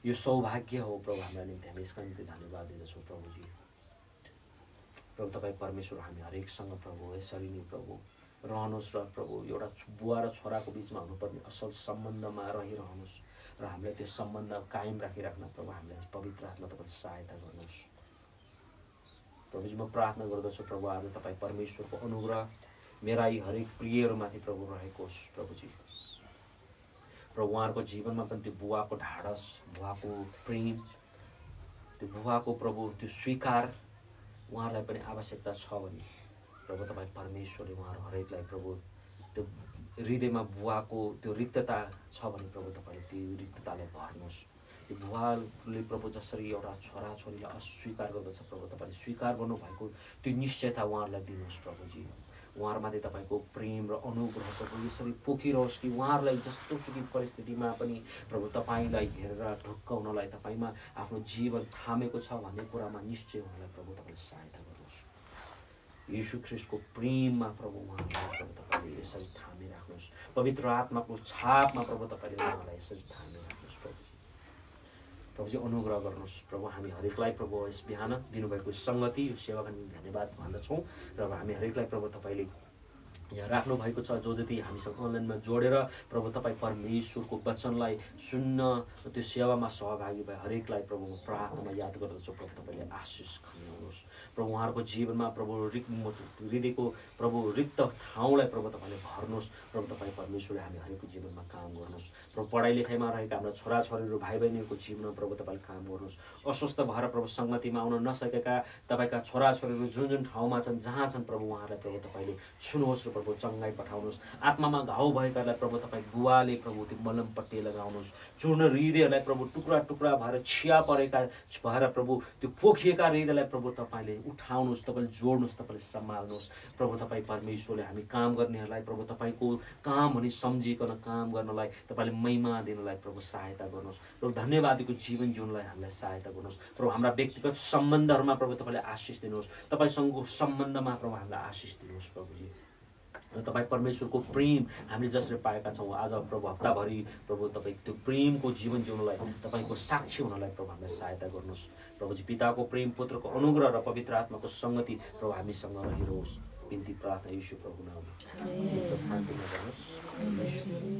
यो सौभाग्य हो प्रभु हामीलाई निम्ति, हामी यसका निम्ति धन्यवाद दिँदछौँ प्रभुजी। प्रभु तपाईँ परमेश्वर हामी हरेकसँग प्रभु यसरी नै प्रभु रहनुहोस् र प्रभु एउटा बुवा र छोराको बिचमा हुनुपर्ने असल सम्बन्धमा रहिरहनुहोस् र हामीलाई त्यो सम्बन्ध कायम राखिराख्न प्रभु हामीलाई पवित्र आत्मा तपाईँले सहायता गर्नुहोस्। प्रभुजी म प्रार्थना गर्दछु प्रभु आज तपाईँ परमेश्वरको अनुग्रह मेरा यी हरेक प्रियहरूमाथि प्रभु रहेको होस् प्रभुजी। प्रभु उहाँहरूको जीवनमा पनि त्यो बुवाको ढाडस, बुवाको प्रेम, त्यो बुवाको प्रभु त्यो स्वीकार उहाँहरूलाई पनि आवश्यकता छ भने प्रभु तपाईँ परमेश्वरले उहाँहरू हरेकलाई प्रभु त्यो हृदयमा बुवाको त्यो रिक्तता छ भने प्रभु तपाईँले त्यो रिक्ततालाई भर्नुहोस्। त्यो बुवाले प्रभु जसरी एउटा छोराछोरीलाई अस्वीकार गर्दछ प्रभु तपाईँले स्वीकार गर्नुभएको त्यो निश्चयता उहाँहरूलाई दिनुहोस् प्रभुजी। उहाँहरूमाथि तपाईँको प्रेम र अनुग्रह प्रभु यसरी पोखिरहोस् कि उहाँहरूलाई जस्तो सुकै परिस्थितिमा पनि प्रभु तपाईँलाई हेरेर ढुक्काउनलाई, तपाईँमा आफ्नो जीवन थामेको छ भन्ने कुरामा निश्चय हुनलाई प्रभु तपाईँले सहायता गर्नुहोस्। येशू ख्रीष्टको प्रेममा प्रभु उहाँहरूलाई प्रभु तपाईँले यसरी थामिराख्नुहोस्। पवित्र आत्माको छापमा प्रभु तपाईँले उहाँलाई यसरी थामिराख्नुहोस् प्रभुजी। अनुग्रह गर्नुहोस् प्रभु। हामी हरेकलाई प्रभु यस बिहान दिनुभएको सङ्गति यो सेवाका निम्ति धन्यवाद भन्दछौँ र हामी हरेकलाई प्रभु तपाईँले यहाँ राख्नु भएको छ। जो जति हामीसँग अनलाइनमा जोडेर प्रभु तपाईँ परमेश्वरको वचनलाई सुन्न त्यो सेवामा सहभागी भए हरेकलाई प्रभु प्रार्थनामा याद गर्दछु प्रभु तपाईँले आशिष खन्याउनुहोस्। प्रभु उहाँहरूको जीवनमा प्रभु हृदयको प्रभु रिक्त ठाउँलाई प्रभु तपाईँले भर्नुहोस्। प्रभु तपाईँ परमेश्वरले हामी हरेकको जीवनमा काम गर्नुहोस्। प्रभु पढाइ लेखाइमा रहेका हाम्रा छोराछोरीहरू भाइ बहिनीहरूको जीवनमा प्रभु तपाईँले काम गर्नुहोस्। अस्वस्थ भएर प्रभु सङ्गतिमा आउन नसकेका तपाईँका छोराछोरीहरू जुन जुन ठाउँमा छन्, जहाँ छन् प्रभु उहाँहरूलाई प्रभु तपाईँले छुनुहोस् र प्रभु चङ्गाई पठाउनुहोस्। आत्मामा घाउ भएकालाई प्रभु तपाईँ गुवाले प्रभु त्यो मलम पट्टी लगाउनुहोस्। चूर्ण हृदयहरूलाई प्रभु टुक्रा टुक्रा भएर छिया परेका भएर प्रभु त्यो पोखिएका हृदयलाई प्रभु तपाईँले उठाउनुहोस्, तपाईँले जोड्नुहोस्, तपाईँले सम्हाल्नुहोस्। प्रभु तपाईँ परमेश्वरले हामी काम गर्नेहरूलाई प्रभु तपाईँको काम भनी सम्झिकन काम गर्नलाई तपाईँले महिमा दिनलाई प्रभु सहायता गर्नुहोस्। प्रभु धन्यवादीको जीवन जिउनलाई हामीलाई सहायता गर्नुहोस्। प्रभु हाम्रा व्यक्तिगत सम्बन्धहरूमा प्रभु तपाईँले आशिष दिनुहोस्। तपाईँसँगको सम्बन्धमा प्रभु हामीलाई आशिष दिनुहोस् प्रभुजी। र तपाईँ परमेश्वरको प्रेम हामीले जसरी पाएका छौँ आज प्रभु हप्ताभरि प्रभु तपाईँ त्यो प्रेमको जीवन जिउनलाई, तपाईँको साक्षी हुनलाई प्रभु हामीलाई सहायता गर्नुहोस्। प्रभुजी पिताको प्रेम, पुत्रको अनुग्रह र पवित्र आत्माको सङ्गति प्रभु हामीसँग रहिरहोस्। बिन्ती प्रार्थना येशू प्रभु नाममा। शान्तिमा जानुहोस्।